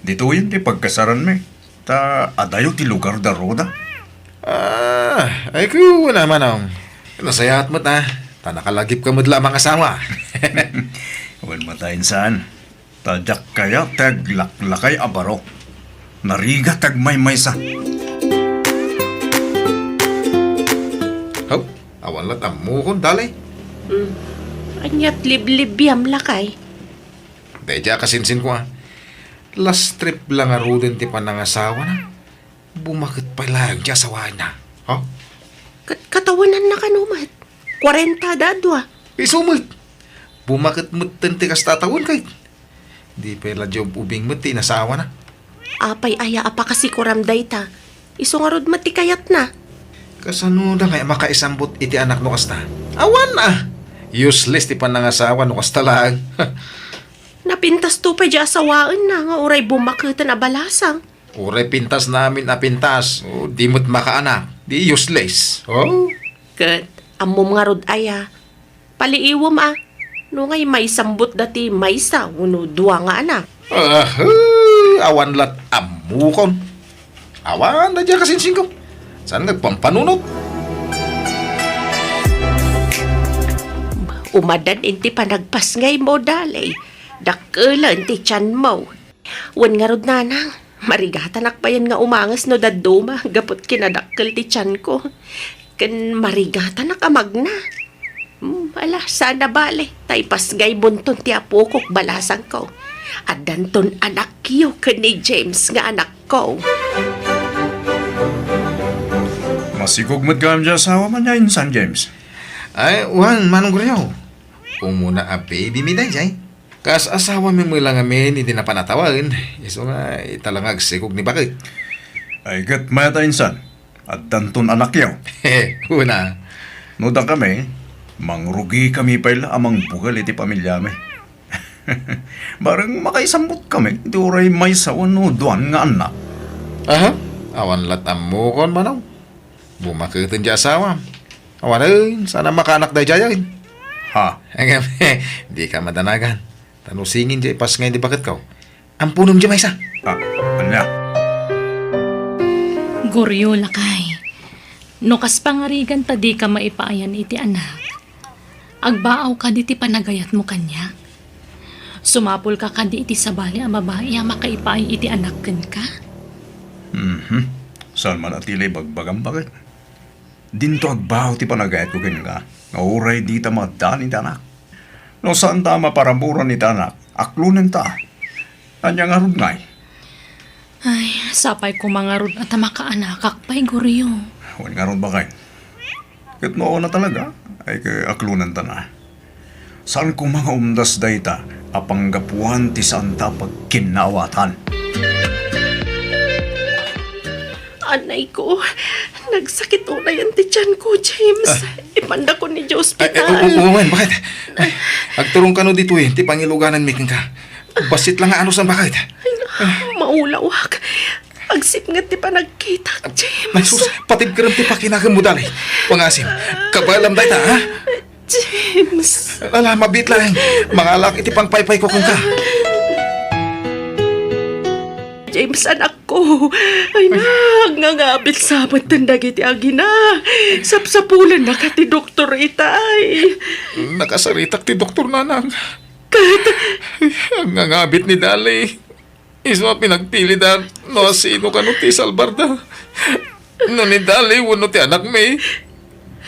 Ditoyen ti pagkasaranmi. Ta adayo ti lugar da Rhoda. Ah, ay ko, wala, manong. Nasayaat met, ah. Ta nakalagipka met la a mangasawa. Wen met, insan. Ta diak kayat ti aglaklakay a barok. Narigat ti agmaymaysa. Haw, awan lat ammokon, dali. Hmm. Aniat liblibiam, lakay? Daydiay a kasinsinko, ah. Last trip la ngaruden ti panangasawana. Bumaket pay laeng ti asawaenna. Ha? Kat-, katawenanna kano met? Kwarenta da dua. Isu met. Bumaket metten ti kasta a tawen, kay di pay la diay ub-ubing met ti inasawana. Apay aya a pakasikuram dayta? Isu ngarud met ti kayatna. Kasano da nga makaisambut iti anak no kasta? Awan, ah! Useless ti panangasawa no kasta laeng. Napintasto pay diay asawaenna nga uray bumaketen a balasang. Uray pintasna amin a pintas, o di met makaanak, di useless. Oh? Ket, ammom ngarud aya, paliiwem a, no ngay maisambutda ti maysa wenno dua nga anak. Ah, eh, awan lat ammokon. Awan daydiay a kasinsinko. Saan nga agpampanunot? Umadan iti panagpasngaymo, dali. Dakkelen ti tianmo. Wen ngarud, nanang, marigatanak payen nga umanges no dadduma gapu ti kinadakkel ti tianko. Ken marigatanak a magna. Hmm, ala, saan a bale, ta ipasngaymon ti apokok, balasangko. Addanton anakyo ken ni James nga anakko. Masikog met gayam ti asawam ania insan, James? Ay, wen, Manong Goryo. Umuna a baby mi daydiay. Kas-asawami met la ngamin iti napan a tawen, isu nga ita la nga agsikog ni baket. Ay, ket mayat a insan, addanton anakyo. Una. No dakami, mangrugikami pay la a mangbukel iti pamiliami. Bareng makaisambut kami, iti uray maysa wenno duan nga annak. Aha? Awan lat ammokon, Manong. Bumaketen ti asawam. Awanen, saan a makaanak daydiayen. Ha? Ngem, dika madanagan. Ta no singin diay ipasngay ni baketko, amponem diay maysa. Ah, ania? Goryo, lakay. No kas pangarigan ta dika maipaayan iti anak, agbaaw kadi ti panagayatmo kaniak? Sumapulka kadi iti sabali a babai a makaipaay iti anak kenka? Mhm. Saan man a ti la ibagbagam, baket? Dinto agbaaw ti panagayatko kenka, nga uray dita maaddaan iti anak. No saanta a maparaburan iti anak, aklonenta. Ania ngarud ngay? Ay, sapay koma ngarud a ta makaanakak pay, Goryo. Wen ngarud, baket. Ket no awan a talaga, ay, ket aklonenta na. Saan koma nga umdas dayta a panggapuan ti saanta a pagkinnaawatan. Anay ko, nagsakit unayen ti tianko, James. Ah. Ipandakon idiay ospital. Ay, ay, u-, u-, wen, baket? Ay, agturong kano ditoy ti pangilugananmi kenka. Bassit la nga anus, baket? Ay, maulawak. Agsipnget ti panagkitak, James. Ay, sus, patibkerem ti pakinaganmo, dali. Pangasim, kabaelam dayta, ha? James. Ala, mabiit laeng. Mangalak iti pangpaypayko kenka. James, anakko. Ay, nangangabit sa met dagiti agina. Sapsapulennaka ti doktor itay. Nakasaritak ti doktor, nanang. Ket? Nangangabit ni Dali. Isu a pinagpilida no asino kano ti isalbarda. No ni Dali wenno ti anakmi.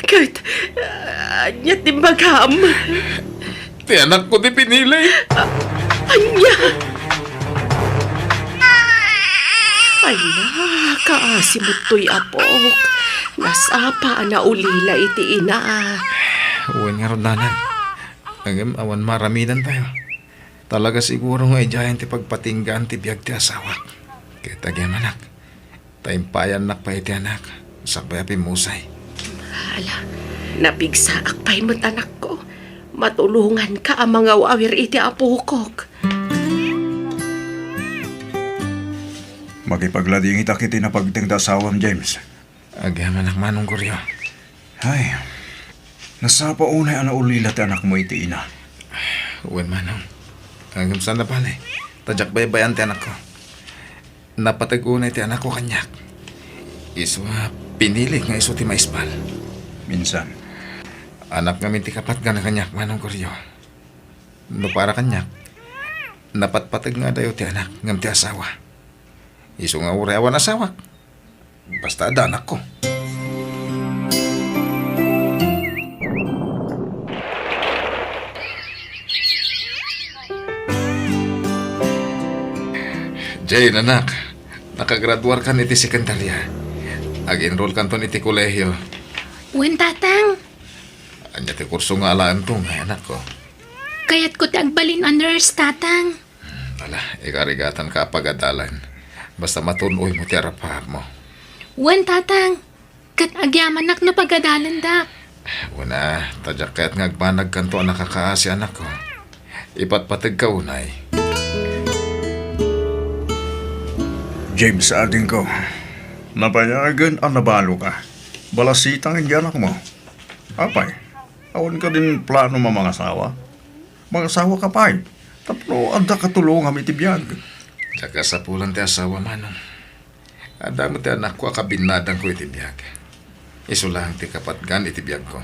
Ket, ah, ania ti imbagam? Ti anakko ti pinili. Ah, ania? Ay, nakaasim toy apok. Nasapa a naulila iti ina. Wen ngarud, nanang. Ngem awan maaramidantayo. Talaga siguro nga idiayen ti pagpatinggaan ti biag ti asawak. Ket agyamanak, ta impayannak pay iti anak, sakbay a pimmusay. Ala, napigsaak pay met, anakko. Matulonganka a mangawawir iti apokok. Makipagladingitak iti napagteng ti asawam, James. Agyamanak, Manong Goryo. Ay, nasapa unay a naulila ti anakmo iti ina. Wen, Manong. Ngem saan a bale, ta diak baybay-an ti anakko. Napateg unay ti anakko kaniak. Isu a pinilik nga isu ti maisbal. Minsan. Anak ngamin ti kapatgan kaniak, Manong Goryo. No para kaniak, napatpateg nga adayo ti anak ngem ti asawa. Isu nga uray awan asawak. Basta adda anakko. Jane, anak, nakagraduarkan iti sekundarya. Ag-enrollkanton iti kolehio. Wen, Tatang. Ania ti kurso nga alaento, anakko? Kayatko ti agbalin a nurse, Tatang. Hmm, ala, ikarigatanka a pagadalan. Basta matun-oymo ti arap-arapmo. Wen, Tatang. Ket agyamanak no pagadalandak. Wen a, ta diak kayat nga agbanagkanto a nakakaasi, anakko. Ipatpategka unay. James, adingko, nabayagen a nabaloka. Balasitang iti anakmo. Apay, awan kadin plano a mangasawa? Mangasawaka pay, tapno adda katulongam iti biag. Diak kasapulan ti asawa, Manong. Adda met ti anakko a kabinnadangko iti biag. Isu laeng ti kapatgan iti biagko.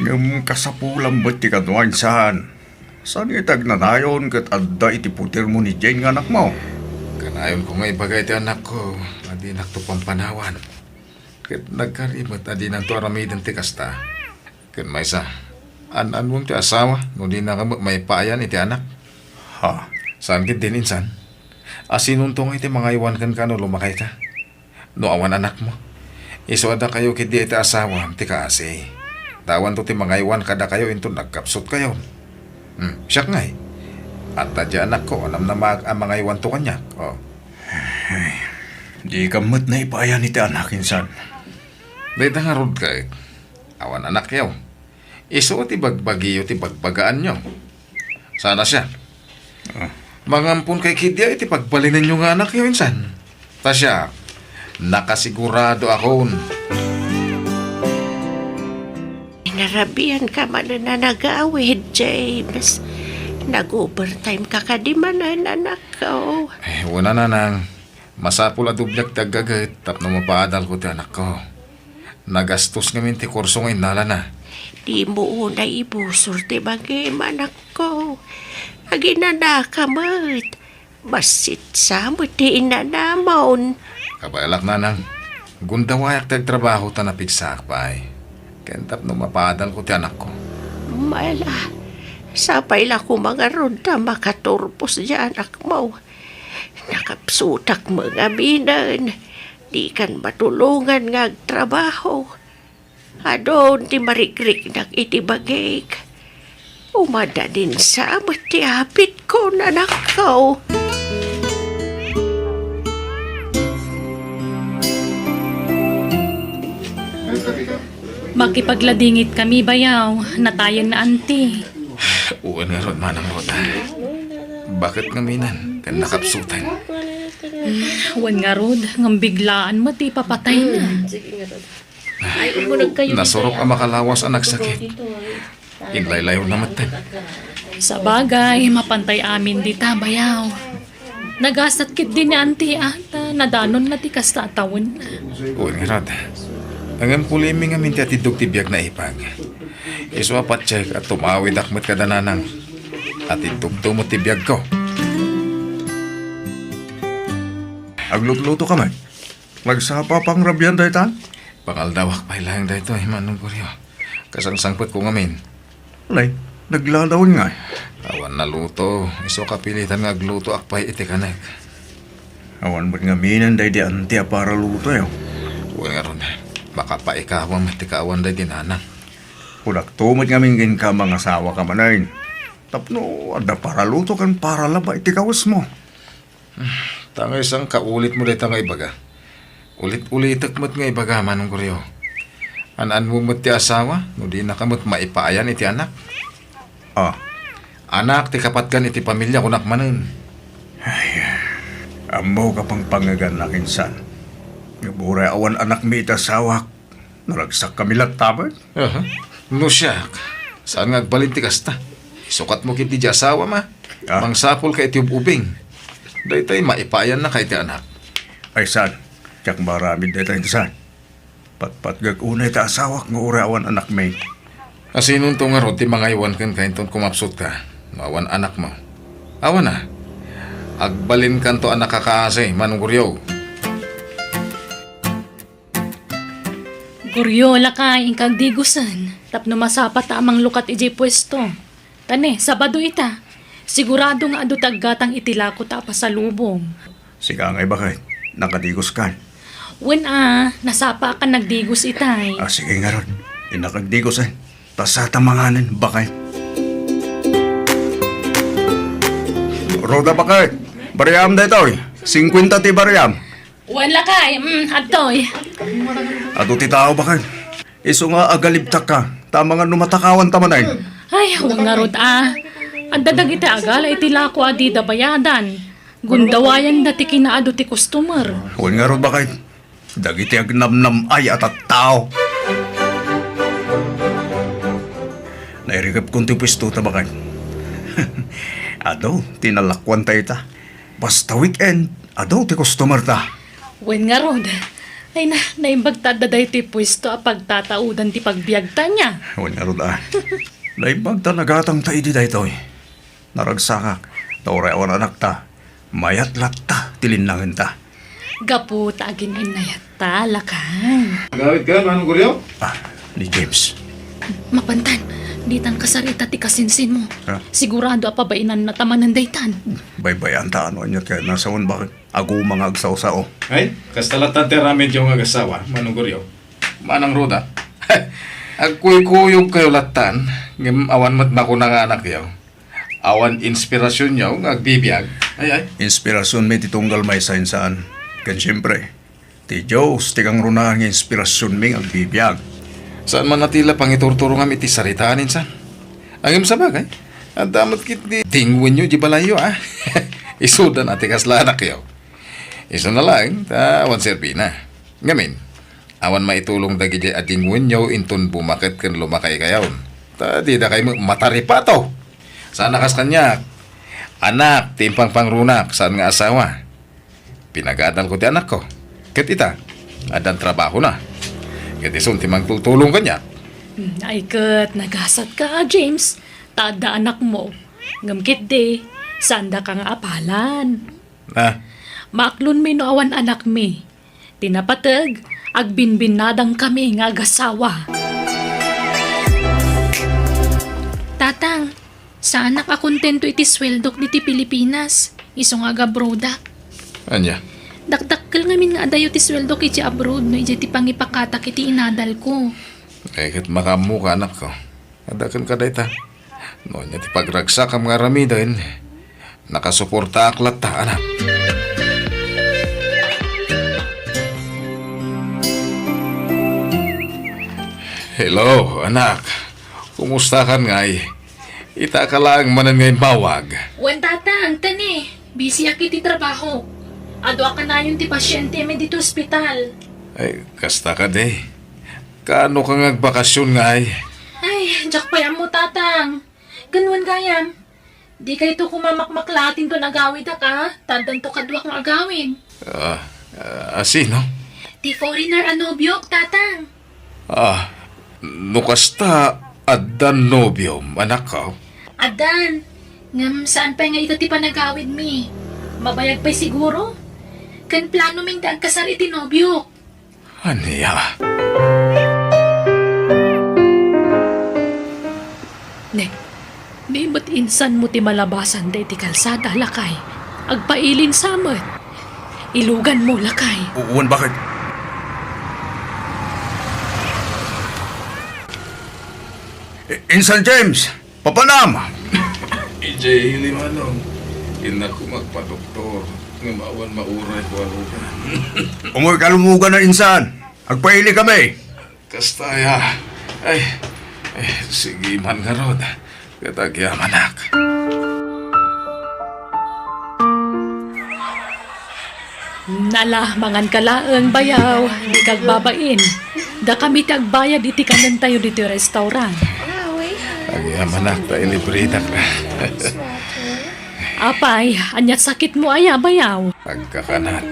Ngem kasapulam met ti kano, insan. Saan nga iti agnanayon ket adda iti putermo ni Jane nga anakmo? Kanayonko nga ibaga iti anakko a dinakto pampanawan. Ket nagkari met a dinanto aramiden ti kasta. Ket maysa, an-anuem ti asawa no dinaka met maipaayan iti anak? Ha? Saan ketdin, insan? Asinonto ngay ti mangaywan kenka no lumakayka? No awan anakmo, isu a dakayo ketdi iti asawam ti kaasi. Ta awanto ti mangaywan kadakayo inton nagkapsutkayon. Hmm, siak ngay. Adda diay anakko a namnamaak a mangaywanto kaniak. Oh. Ay, dika met naipaayan iti anak, insan. Dayta ngarud ket, awan anakyo. Isu ti bagbagiyo ti bagbagaanyo. Saan a siak? Ah. Mangampon kay ketdi iti pagbalinenyo nga anakyo, insan. Ta siak, nakasigurado akon. Narabian ka manen a nagawid, James. Nag-overtime ka kadi manen, anakko. Eh, wen a, nanang. Masapul a dobliak ti aggaget tapno mapaadalko ti anakko. Nagastos ngamin ti kurso nga innalana. Dimo unay ibusor ti bagim, anakko. Aginanaka met. Bassit sa met ti inanamon. Kabaelak, nanang. Gundawayak ti agtrabaho ta napigsaak pay. Ken tapno mapaadalko ti anakko. Mala, sapay la koma ngarud ta makaturpos ti anakmo. Nakapsutak met ngaminen. Dikan matulongan nga agtrabaho. Adun ti marigriknak iti bagik. Umadadinsa met ti apitko, anakko. Makipagladingit kami, bayaw. Natayen na, anti. Wen ngarud, Manang Roda. Baket ngaminen ken nakapsutan. Wen ngarud, ngem biglaan met ti ipapatayna. Nasurok a makalawas a nagsakit. Inlaylayonna metten. Sabagay, mapantay amin dita, bayaw. Nagasat ketdi ni anti a, ta nadanonna ti kasta a tawenna. Wen ngarud. Ngem pulimi ngamin ti atiddog ti biag na ipag. Isu a patiek a tumawidak met kada nanang. Atiddogto met ti biagko. Aglutluto ka met. Nagsapa pangrabian dayta? Pangaldawak pay laeng daytoy, Manong Goryo. Kasangsangpetko ngamin. Nay, nagladawan ngay. Awan naluto. Isu a kapilitan nga aglutoak pay iti kanek. Awan met ngaminen daydi anti a paralutoyo. Wen ngarud, makapaikawam ti kaawan daydi nanang. Kunakto met ngamin kenka, mangasawaka manen. Tapno adda paraluto ken paralaba iti kawesmo. Ta nga isang kaulitmo dayta nga ibaga. Ulit-ulitek met nga ibaga, Manong Goryo. An-anmo met ti asawa, no dinaka met maipaayan iti anak. Ah. Anak ti kapatgan iti pamilia, kunak manen. Ay, ammok a pangpangegannak, insan. Ngem uray awan anakmi iti asawak, naragsakkami latta met. Aha. No siak, saan nga agbalin ti kasta? Isukatmo ketdi diay asawam a. Ah. Mangsapulka iti ub-ubing. Daytoy, maipaayannaka iti anak. Ay, saan? Diak maaramid dayta, insan. Patpatgek unay ti asawak nga uray awan anakmi. Asinonto ngarud ti mangaywan kenka inton kumapsutka no awan anakmo? Awan a. Agbalinkanto a nakakaasi, Manong Goryo. Goryo, lakay, inka agdigusen tapno masapata a manglukat idiay puesto. Ta ne, Sabado ita. Sigurado nga adu ti aggatang iti lako ta a pasalubong. Sika ngay, baket, nakadiguskan? Wen a, nasapaakan nagdigus itay. Ah, sige ngarud. Innak agdigus, eh. Ta sata manganen, baket. Roda, baket. Bariam daytoy. Singkuenta ti bariam. Wen lakay, mm, adtoy. Adu ti tao, baket. Isu nga agalibtakka, ta amangan no matakawanta manen. Ay, wen ngarud a. Adda dagiti agala iti lako a dida bayadan. Gundawayanda ti kinaadu ti customer. Wen ngarud, baket. Dagiti agnamnam-ay a tattao. Nairikepkon ti puesto ta, baket. Adu ti nalakuanta ita. Basta weekend, adu ti customer ta. Wen ngarud. Ay na, naimbag ta adda daytoy puesto a pagtataodan ti pagbiagta nia. Wen ngarud a. Naimbag ta nagatangta idi daytoy. Naragsakak, ta uray awan anakta, mayat latta ti linnangenta. Gapu ta agin-innayatta, lakay. Agawidka, Manong Goryo? Ah, ni James. Mapantan, ditan kasarita ti kasinsinmo. Ha? Sigurado a pabainanna ta manen daytan. Baybay-anta no aniat kayatna, sa awan bakit aguma nga agsao-sao. Ay, kasta lattan ti aramidyo nga agassawa, Manong Goryo. Manang Roda, agkuykuyogkayo lattan, ngem awan met makuna nga anakyo. Awan inspirasionyo nga agbibiag. Ay, ay. Inspirasionmi ti tunggal maysa, insan. Ken siempre, ti Dios ti kangrunaan nga inspirasionmi nga agbibiag. Saan man a ti la pangiturturongam iti saritaan, insan. Ngem sabagay, adda met ketdi dingwenyo di balayyo, a. Isuda na ti kasla anakyo. Isuna laeng, ta awan serbina. Ngamin, awan maitulong dagidiay a dingwenyo inton bumaket ken lumakaykayon. Ta didakay met mataripato. Saan a kas kaniak. Anak ti impangpangrunak, saan nga asawa. Pinagadalko ti anakko. Ket ita, addan trabahona. Ket isun ti mangtultulong kaniak. Hmm, ay ket, nagasatka, James. Ta adda anakmo. Ngem ketdi, saandaka nga apalan. Ah. Maaklonmi no awan anakmi. Ti napateg, agbinbinnadangkami nga agassawa. Tatang, saanak a kontento iti sueldok ditoy Pilipinas, isu nga agabroadak. Ania? Dakdakkel ngamin nga adayo ti sueldok iti abroad no idiay ti pangipakatak iti inadalko. Ay, ket makaammoka, anakko. Adda kenka dayta. No ania ti pagragsakam nga aramiden, nakasuportaak latta, anak. Hello, anak. Kumustakan ngay? Itaka laeng manen nga immawag. Wen, Tatang, ken ni, busyak iti trabaho. Adu a kanayon ti pasientemi ditoy ospital. Ay, kasta kadi. Kaano ka nga agbakasyon ngay? Ay, diak pay ammo, Tatang. Ken wen gayam, dikayto koma makmaklaat inton agawidak, a? Ta addanto kaduak nga agawid. Ah, ah, sino? Ti foreigner a nobiok, Tatang. Ah, no kasta, addan nobiom, anakko? Addan. Ngem saan pay nga ita ti panagawidmi? Mabayag pay siguro? Ken planomi nga agkasar iti nobiok. Ania? Ne, ni met insanmo ti malabasan daydi kalsada, lakay. Agpailin sa met. Iluganmo, lakay. Wen, bakit? I-, Insan James! Papanam! Idiay ili, Manong. Innak koma agpadoktor, ngem awan mauray ko a lugan. Umoy ka lumugan a, insan. Agpaili kami. Kasta aya. Ay, ay, sige man ngarud. Ket agyamanak. Nala, manganka laeng, bayaw, dika agbabain. Dakami ti agbayad iti kanentayo ditoy restaurant. Agyamanak ta ilibridak. Apay, ania sakitmo aya, bayaw? Agkakanat.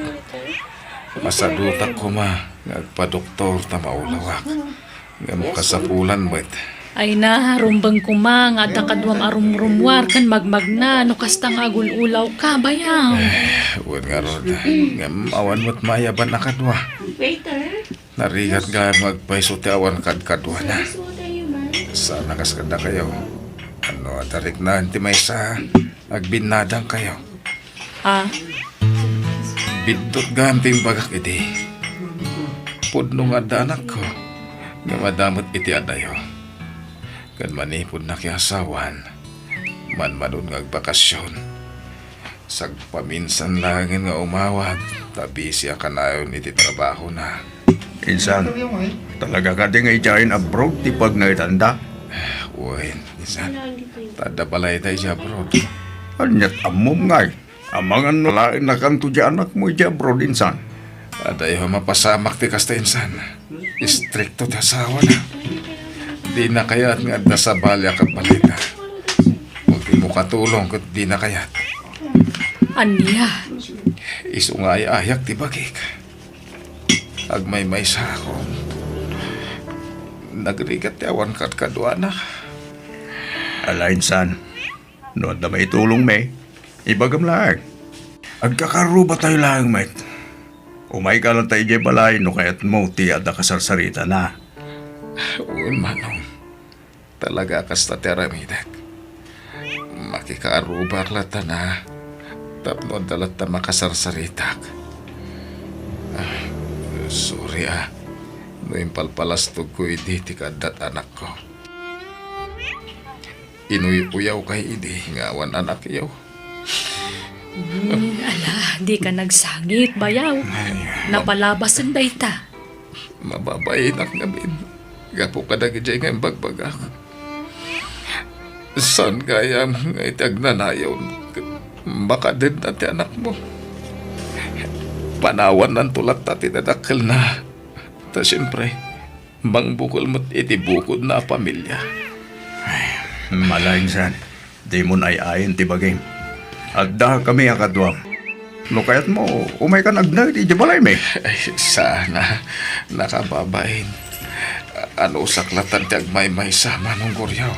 Masadutak koma nga agpadoktor ta maulawak. Ngem kasapulan met. Ay na, rumbeng koma nga adda kaduam a rumrummuar ken magmagna no kasta nga agul-ulawka, bayaw. Eh, wen ngarud. Ngem awan met maayaban a kadua. Narigat nga agpayso ti awan kadkaduana. Saan a kas kadakayo. No adda riknaen ti maysa, agbinnadangkayo. Ah? Biddut gayam ti imbagak idi. Pudno nga adda anakko, ngem adda met iti adayo. Ken manipud nakiasawan, manmanon nga agbakasyon. Sagpaminsan laengen nga umawag, ta busy a kanayon iti trabahona. Insan, talaga kadi nga idiayen abroad ti pagnaetanda? Wen, insan. Ta adda balayda idiay abroad. Aniat ammom ngay? Amangan no laennakanto di anakmo idiay abroad, insan. Adayo a mapasamak ti kasta, insan. Istrikto ti asawana. Dina kayat nga adda sabali a kabalayda. Agimmo katulong ket dina kayat. Ania? Isu nga ay-ayak ti bagik. Agmaymaysaakon. Nagrigat ti awan kadkaduana. Ala, insan. No adda maitulongmi, ibagam laeng. Agkakarrubatayo laeng met. Umayka latta idiay balay no kayatmo ti adda kasarsaritana. Wen, manong. Talaga a kasta ti aramidek. Makikaarubak latta na tapno adda latta makasarsaritak. Ah, sorry, ah, no impalpalastogko idi ti kaaddat anakko. Inuy-uyawkay idi nga awan anakyo. Hmm, ala, dika nagsangit, bayaw. Ay. Napalabasen dayta. Mababainak ngamin gapu kadagijay nga imbagbagak. Saan gayam nga iti agnanayon ket makadedna ti anakmo? Panawannanto latta ti dadakkelna. Ta siempre, mangbukel met iti bukodna a pamilia. Ay, malainsan, dimon ay-ayen ti bagim. Addakami a kaduam. No kayatmo, umaykan agnaed idiay balaymi. Ay, saan a, nakababain. Anusak latta ti agmaymaysa, Manong Goryo.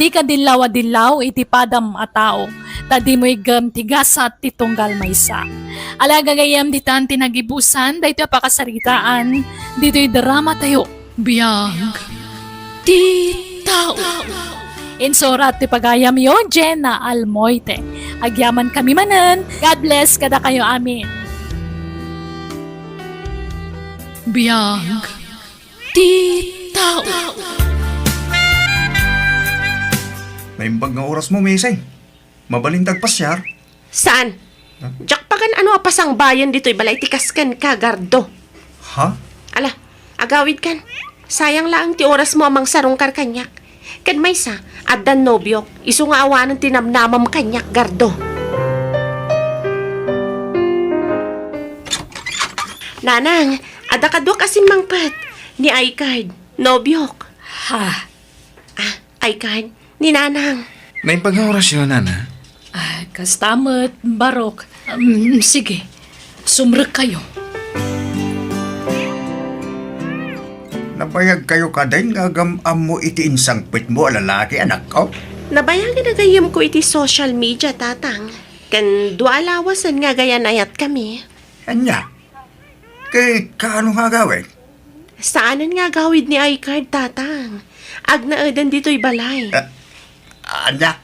Dika dillaw a dillaw iti padam a tao, ta dimo iggem ti gasat ti tunggal maysa. Ala, gagayyem, ditan ti nagibusan daytoy a pakasaritaan ditoy dramatayo, Biag ti Tao. Insurat ti pagayamyo, Jenna Almoite. Agyamankami manen. God bless kadakayo amin. Biag ti Tao. Naimbag nga orasmo, Missy. Mabalinta agpasiar? Saan? Huh? Diak pagan-ano a pasangbayen ditoy balay ti kas kenka, Gardo. Ha? Ala, agawidkan. Sayang laeng ti orasmo a mangsarungkar kaniak. Ken maysa, addan nobiok, isu nga awanen ti namnamam kaniak, Gardo. Nanang, adda kaduak a simmangpet. Ni Aykard, nobiok. Ha? Ah, Aykard, ni Nanang. Naimbag nga orasyo, Nana? Ah, kasta met, barok. Um, sige, sumrekkayo. Nabayagkayo kadin nga agam-ammo iti insangpetmo a lalaki, anakko? Nabayagen a gayyemko iti social media, Tatang. Ken dua a lawasen nga agayanayatkami. Ania? Ket kaano nga agawid? Saanen nga agawid ni Aykard, Tatang. Agnaeden ditoy balay. Ah, ania?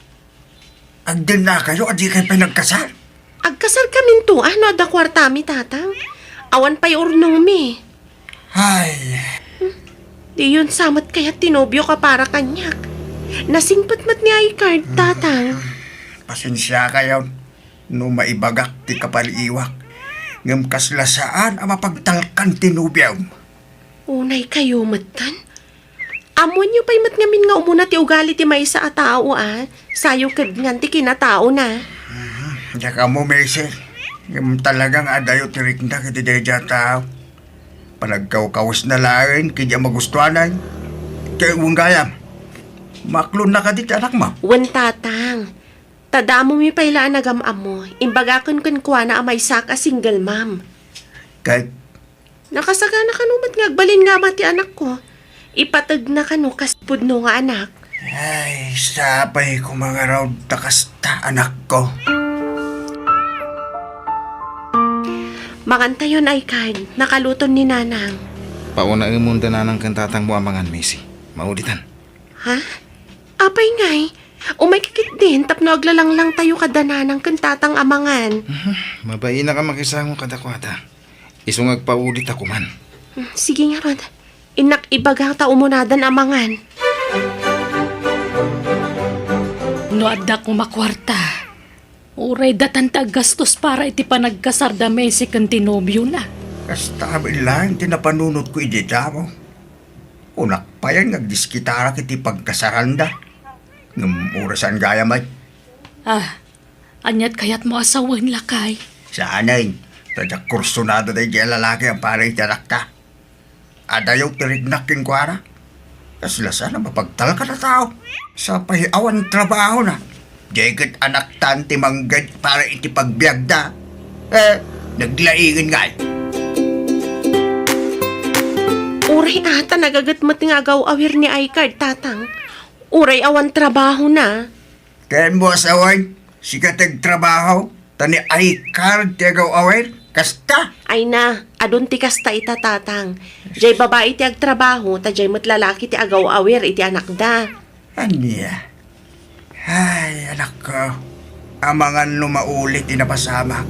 Agdennakayo a dikay pay nagkasar? Agkasarkaminto, ah, no adda kuartami, Tatang. Awan pay urnongmi. Ay. Hmm, diyon sa met kayat ti nobiok a para kaniak. Nasingpet met ni Aykard, Tatang. Pasensiakayon no maibagak ti kapaliiwak, ngem kasla saan a mapagtalkan ti nobiom. Unaykayo metten? Ammoenyo pay met ngamin nga umuna ti ugali ti maysa a tao, a sayo kedngan ti kinataona. Mhm. Diak ammo, Missy. Ngem talaga nga adayo ti riknak iti daydiay a tao. Panagkawkawesna laeng ken di a magustuanan. Ket wen gayam, maaklonna kadi ti anakmo? Wen, Tatang. Ta damomi pay la a nagam-ammo, imbagaken kenkuana a maysak a single mom. Ket? Nakasagana kano met nga agbalin nga ama ti anakko. Ipategna kano kas pudno nga anak. Ay, sapay koma ngarud ta kasta, anakko. Mangantayon, Aykard, nakaluton ni Nanang. Paunaemon da Nanang ken Tatangmo a mangan, Missy. Mauditan. Ha? Apay ngay? Umayka ketdin tapno aglalanglang tayo kada Nanang ken Tatang a mangan. Mhm. Mabainak a makisango kadakuada. Isu nga agpaudit a kuman. Hmm, sige ngarud. Innak ibaga ta umunadan a mangan. No adda koma kuarta, uray datan ti aggastos para iti panagkasar da Missy ken ti nobiona. Kasta met laeng ti napanunotko idi damo. Kunak payen nga agdiskitarak iti pagkasaranda. Ngem uray saan gayam met. Ah, aniat kayatmo a sawen, lakay? Saanen, ta diak kursunada daydiay a lalaki a para iti anakta. Adayo ti riknak kenkuana. Kasla saan a mapagtalkan a tao. Sapay awan trabahona. Diay ket anaktan ti mangged para iti pagbiagda. Eh, naglaingen ngay. Uray a ta nagaget met nga agaw-awir ni Aykard, Tatang. Uray awan trabahona. Ken mo asawan, sika ti agtrabaho, ta ni iCard ti agaw-awir, kasta? Ay na, adun ti kasta ita, Tatang. Jay babai ti agtrabaho, ta jay met lalaki ti agaw-awir iti anakda. Ania? Ay, anakko, amangan no maulit ti napasamak.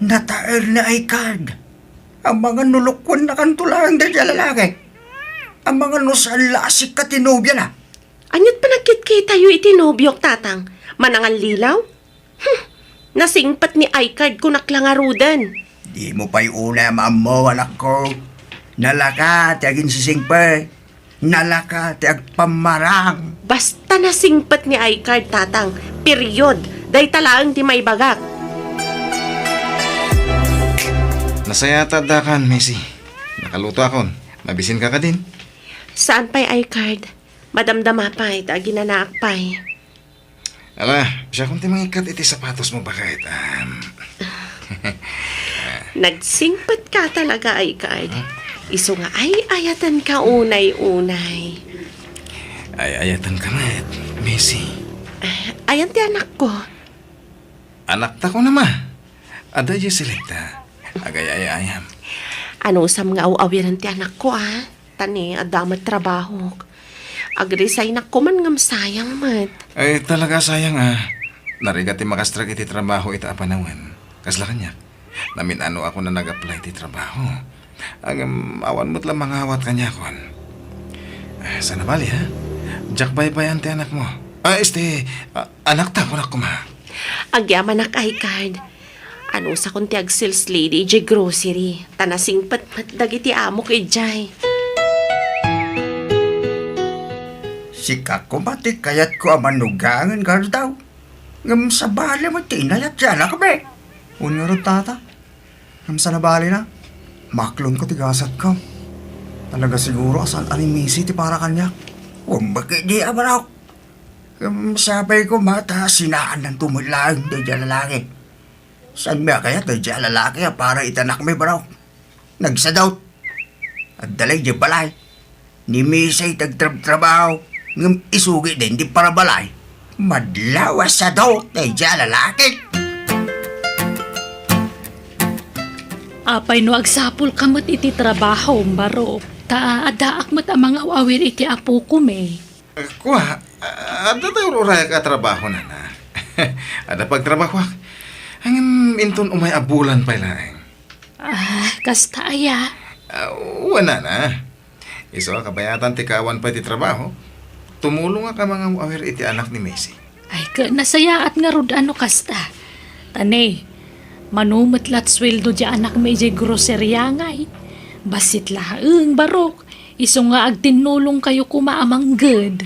Nataer ni iCard. Amangan no lukuennakanto laeng daydiay a lalaki. Amangan no saan la a sika ti nobiana. Ania't panagkitkitayo iti nobiok, Tatang? Manangallilaw? Hmm, nasingpet ni iCard, kunak la ngaruden. Dimo pay unay a maammo, anakko. Nalaka ti aginsisingpet. Nalaka ti agpammarang. Basta nasingpet ni iCard, Tatang. Period. Dayta laeng ti maibagak. Nasayaat ta addakan, Macy. Nakalutoakon. Mabisinka kadin? Saan pay iCard? Madamdama pay ta aginanaak pay. Ala, siakon ti mangikkat iti sapatosmo baket, am. Nagsingpetka talaga, iCard. Isu nga ay-ayatenka unay-unay. Ay-ayatenka met, Macy. Ayan ti anakko. Anakta kunam a. Adda idiay silekta. Agay-ayayam. Anusam nga aw-awiren ti anakko, a? Ta ni, adda met trabahok. Agresaynak koman ngem sayang met. Ay, talaga sayang, a. Narigat ti makastrek iti trabaho ita a panawen. Kasla kaniak. Namin-anoakon a nag-apply ti trabaho. Ngem awan met la mangawat kaniakon. Ah, saan a bali, a? Diak baybay-an ti anakmo. Ah, este, ah, anakta, kunak koma. Agyamanak, iCard. Anusakon ti ag-sales lady idiay grocery, ta nasingpet met dagiti amok idiay. Sika koma ti kayatko a manugangen, Gardaw. Ngem sabali met ti inayat ti anakmi. Wen ngarud, Tata. Ngem saan a balina, maklonko ti gasatko. Talaga siguro a saan a ni Macy ti para kaniak. Wen, bakit di a, Barok? Ngem sapay koma ta sinaannanto met laeng daydiay a lalaki. Saanmi a kayat daydiay a lalaki a para iti anakmi, Barok? Nagsadut. Adda la idiay balay. Ni Macy ti agtrabtrabaho, ngem isu ketdin ti parabalay. Madlaw a sadut daydiay a lalaki. Apay no agsapulka met iti trabahom, Barok? Ta addaak met a mangaw-awir iti apokon. Kua, adda tay ur-urayak a trabaho, nana. Adda pagtrabahoak. Ngem inton umay a bulan pay laeng. Ah, kasta aya? Ah, wen, nana. Isu a kabayatan ti kaawan pay ti trabaho, tumulongak a mangaw-awir iti anak ni Macy. Ay, ket nasayaat ngarud a no kasta. Ta ne, mano met lat sueldo diay anakmi idiay groceria ngay. Bassit laeng, Barok. Isu nga agtinnulongkayo koma a mangged.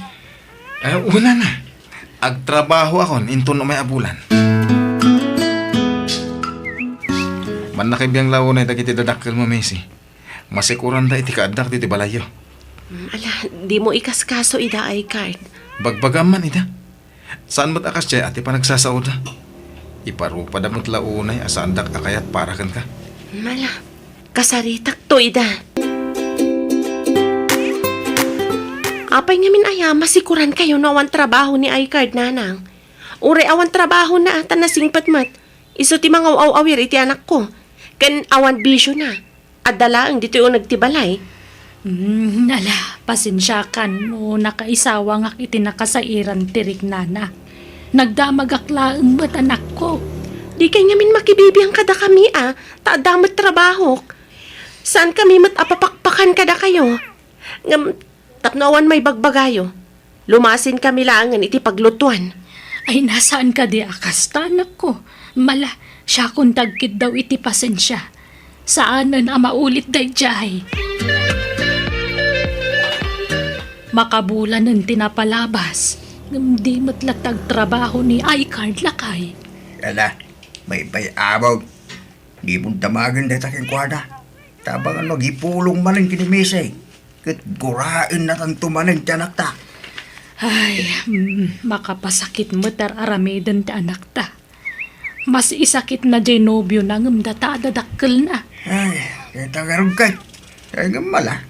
Eh, wen, nana. Agtrabahoakon inton umay a bulan. Mannakabiang la unay dagiti dadakkelmo, Macy. Masikuranda iti kaaddak ditoy balayyo. Mm, ala, dimo ikaskaso ida, iCard. Bagbagam man ida. Saan met a kasdiay a ti panagsasaoda. Iparupada met la unay a saandak a kayat para kenka. Mm, ala, kasaritakto ida. Apay ngamin aya, masikurankayo no awan trabaho ni iCard, nanang? Uray awan trabahona ta nasingpet met. Isu ti mangaw-awir iti anakko. Ken awan bisiona. Adda laeng ditoy uneg ti balay. Mm, ala, pasensiakan no nakaisawangak iti nakasairan ti riknana. Nagdamagak laeng met, anakko. Dikay ngamin makibibiang kadakami a, ta adda met trabahok. Saankami met a papakpakan kadakayo. Ngem tapno awan maibagbagayo, lumasinkami laengen iti paglutuan. Ay, na, saan kadi a kasta, anakko? Mala, siakon ti agkiddaw iti pasensia. Saanen a maulit daydiay. Makabulanen ti napalabas, ngem di met latta agtrabaho ni iCard, lakay. Ala, baybay-amok. Dimon damagen dayta kenkuana. Tabang no agipulong manen ken ni Macy, ket guraennatanto manen ti anakta. Ay, mm, makapasakit met ar-aramiden ti anakta. Mas isakitna diay nobiona ngem data a dadakkelna. Ay, dayta ngarud ket. Ay, ngem mala.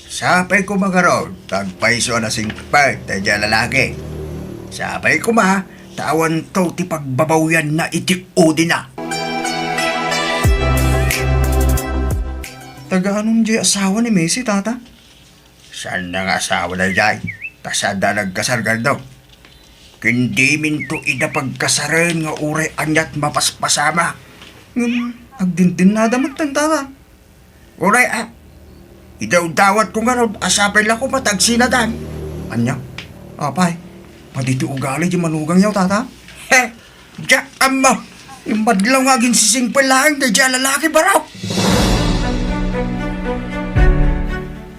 Sapay koma ngarud, ta agpayso a nasingpet daydiay a lalaki. Sapay koma, ta awanto ti pagbabawianna iti udina. Taga-anon diay asawa ni Macy, tata? Saan nga asawa daydiay? Ta saanda nagkasar, Gardo. Ken diminto ida pagkasaren nga uray aniat mapaspasamak. Ngem agdindennada metten, tata. Uray, a, idawdawatko ngarud a sapay la koma ta agsinadan. Ania? Apay, padi ti ugali ti manugangyo, tata? He, diak ammo. Imbadlaw nga aginsisingpel laeng daydiay a lalaki, baro.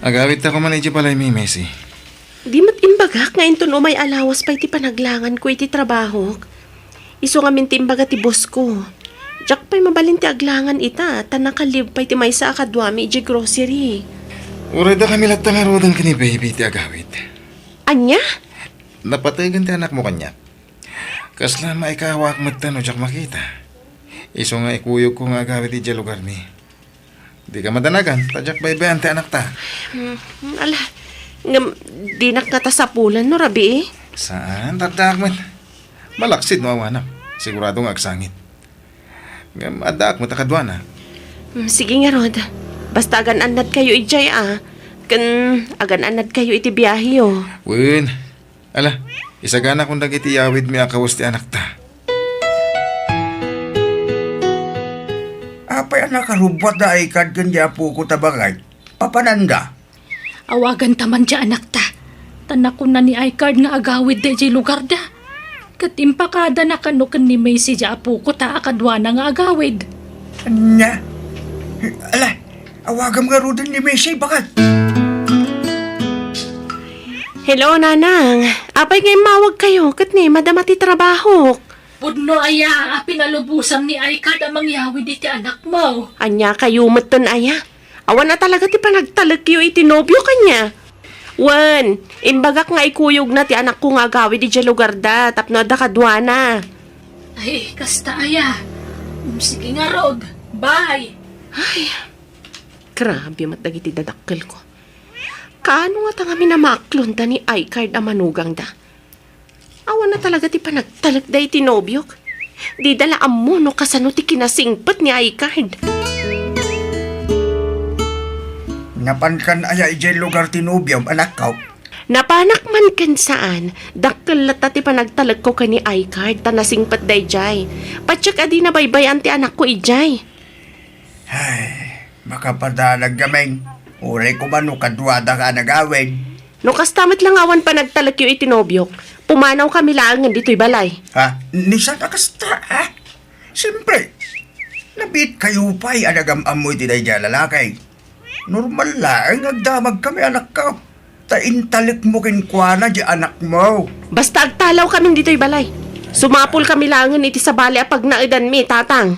Agawidta koma idiay balaymi, Macy. Di met imbagak nga inton umay a lawas pay ti panaglanganko iti trabahok. Isu ngamin ti imbaga ti bossko. Diak pay mabalin ti aglangan ita, ta naka-leave pay ti maysa a kaduami idiay grocery. Uray dakami latta ngaruden ken ni baby ti agawid. Ania? Napategen ti anakmo kaniak. Kasla maikawak metten no diak makita. Isu nga ikuyogko nga agawid idiay lugarmi. Dika madanagan, ta diak baybay-an ti anakta. Hmm, ala, ngem dinak ngata sapulan no rabii? Saan, addaak met. Malaksid no awanak. Sigurado nga agsangit. Ngem addaak met a kaduana. Hmm, sige ngarud. Basta agan-annadkayo idiay a. Ken agan-annadkayo iti biaheyo. Wen, ala, isaganakon dagiti yawidmi a kawes ti anakta. Apay a nakarubbuat da iCard ken di apoko ta bangay? Papananda? Awaganta man ti anakta. Ta nakuna ni iCard nga agawidda idiay lugarda. Ket impakadana kano ken ni Macy ti apoko ta a kaduana nga agawid. Ania? Ala, awagam ngaruden ni Macy, baket. Hello, Nanang. Apay nga immawagkayo ket ni madama ti trabahok? Pudno aya a pinalubosam ni iCard a mangyawid iti anakmo? Ania kayo metten aya? Awan a talaga ti panagtalekyo iti nobiok ania? Wen, imbagak nga ikuyogna ti anakko nga agawid idiay lugarda tapno adda kaduana. Ay, kasta aya. Mm, sige ngarud. Bye. Ay, grabe met dagiti dadakkelko. Kaano ngata ngamin a maaklonda ni iCard a manugangda? Awan a talaga ti panagtalekda iti nobiok. Dida la ammo no kasano ti kinasingpet ni iCard. Napankan aya idiay lugar ti nobiom, anakko? Napanak man ken saan, dakkel latta ti panagtalekko ken ni iCard ta nasingpet daydiay. Patiek a di nabaybay-an ti anakko idiay. Ay, makapadalag gamin. Uray koma no kaduada ka a nagawid. No kasta met la nga awan panagtalekyo iti nobiok, pumanawkami laengen ditoy balay. Ha? Ni saan a kasta, ha? Siyempre, nabiit kayo pay a nagam-ammo iti daydiay a lalaki. Normal laeng nga agdamagkami, anakko. Ta intalekmo kenkuana di anakmo. Basta agtalawkamin ditoy balay. Sumapulkami laengen iti sabali a pagnaedanmi, Tatang.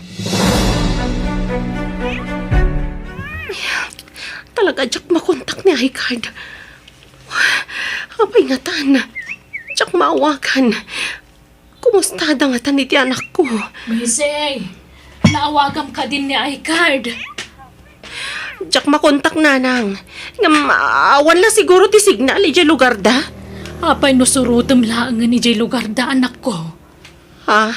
Talaga, diak makontak ni iCard. Apay ngatan? Diak maawagan. Kumustada ngatan iti anakko? Macy, naawagam kadin ni iCard? Diak makontak, Nanang. Ngem, awan la siguro ti signal idiay lugarda. Apay no surotem laengen idiay lugarda, anakko? Ha?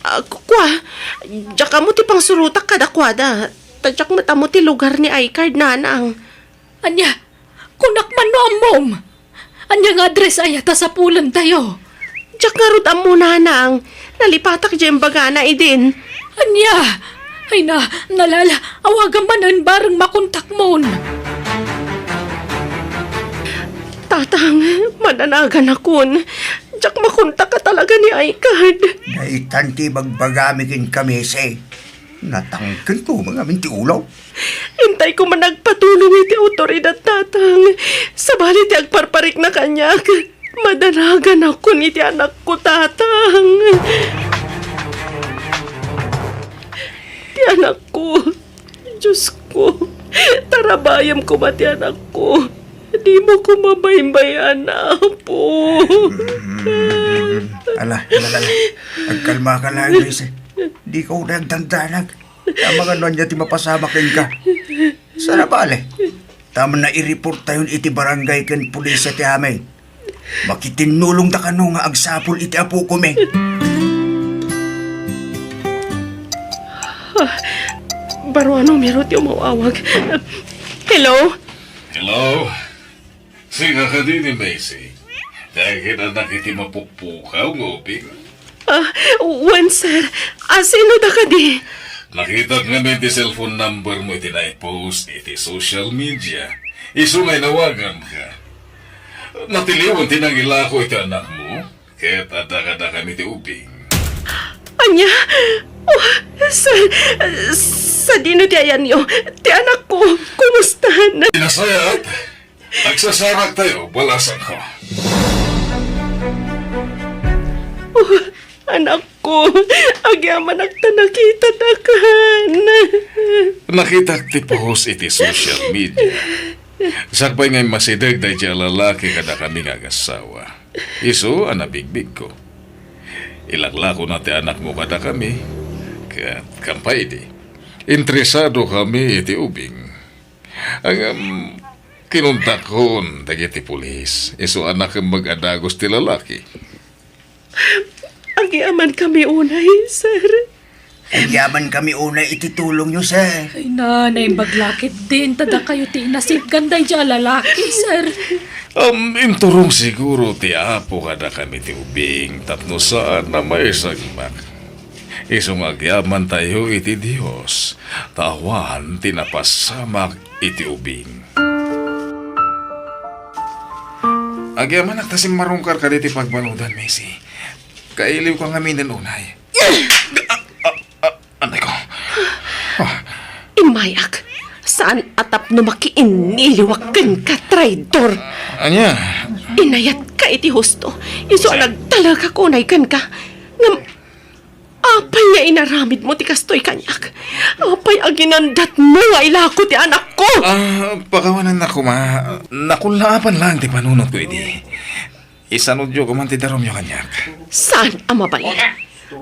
Ah, ku-, kua, diak ammo ti pangsurotak kadakuada. Ta diak met ammo ti lugar ni iCard, Nanang. Ania? Kunak man no ammom. Ania nga address aya ta sapulentayo? Diak ngarud ammo, Nanang. Nalipatak diay imbagana idin. Ania? Ay na, nalala, awagam manen bareng makontakmon. Tatang, madanaganakon. Diak makontak a talaga ni iCard. Naitan ti ibagbagami kenka, Macy. Natangken ko mangamin ti ulo. Intay ko man agpatulong iti awtoridad, Tatang. Sabali ti agparparikna kaniak. Madanaganakon iti anakko, Tatang. Ti anakko. Diosko, tarabayem koma ti anakko. Dimo koma baybay-an, Apo. Mm, ala, ala, ala. Agkalmaka laeng, Macy. Dika unay agdandanag. Amangan no ania ti mapasamak kenka. Saan a bale, ta amanna i-report tayon iti barangay ken pulisya ti amin. Makitinnulongda kano nga agsapul iti apoko, Meng. Ah, baro a numero ti umaw-awag. Hello? Hello? Sika kadi ni Macy? Dagiti anak iti mapukpukaw nga ubing? Ah, wen, sir. Ah, sino da kadi? Nakitak ngamin ti cellphone number mo iti naipost iti social media. Isu nga inawaganka. Natiliwan ti nangilako iti anakmo, ket adda kadakami ti ubing. Ania? Oh, sir, sadino ti ayanyo? Ti anakko, kumusta? Nasayaat. Agsasaraktayo, balasangko. Oh, anakko, agyamanak ta nakitadakan. Nakitak ti post iti social media. Sakbay nga immasideg daydiay a lalaki kadakami nga agassawa. Isu a nabigbigko. Ilaklakona ti anakmo kadakami, ket kampay idi, interesado kami iti ubing. Ngem, kinuntakon dagiti pulis. Isu a nakemmeg a dagus ti lalaki. Agyamankami unay, sir. Agyamankami unay iti tulongyo, sir. Ay na, naimbag la ketdin ta dakayo ti inasitgan daydiay a lalaki, sir. Um, inturong siguro ti Apo kadakami ti ubing tapno saan a maisagmak. Isu nga agyamantayo iti Dios, ta awan ti napasamak iti ubing. Agyamanak ta simmarungkar kaditi pagbanudan, Macy. Kailiwka ngamin unay. Ah, ah, ah, anay ko. Ah. Immayak, saan a tapno makiinniliwak kenka, traidor. Ania? Inayatka iti husto, isu a nagtalekak unay kenka. Ngem, apay nga inaramidmo ti kastoy kaniak? Apay a ginandatmo nga ilako ti anakko? Ah, pakawanannak koma. Nakullaapan laeng ti panunotko idi. Isanudyo koma ti darumyo kaniak. Saan a mabalin?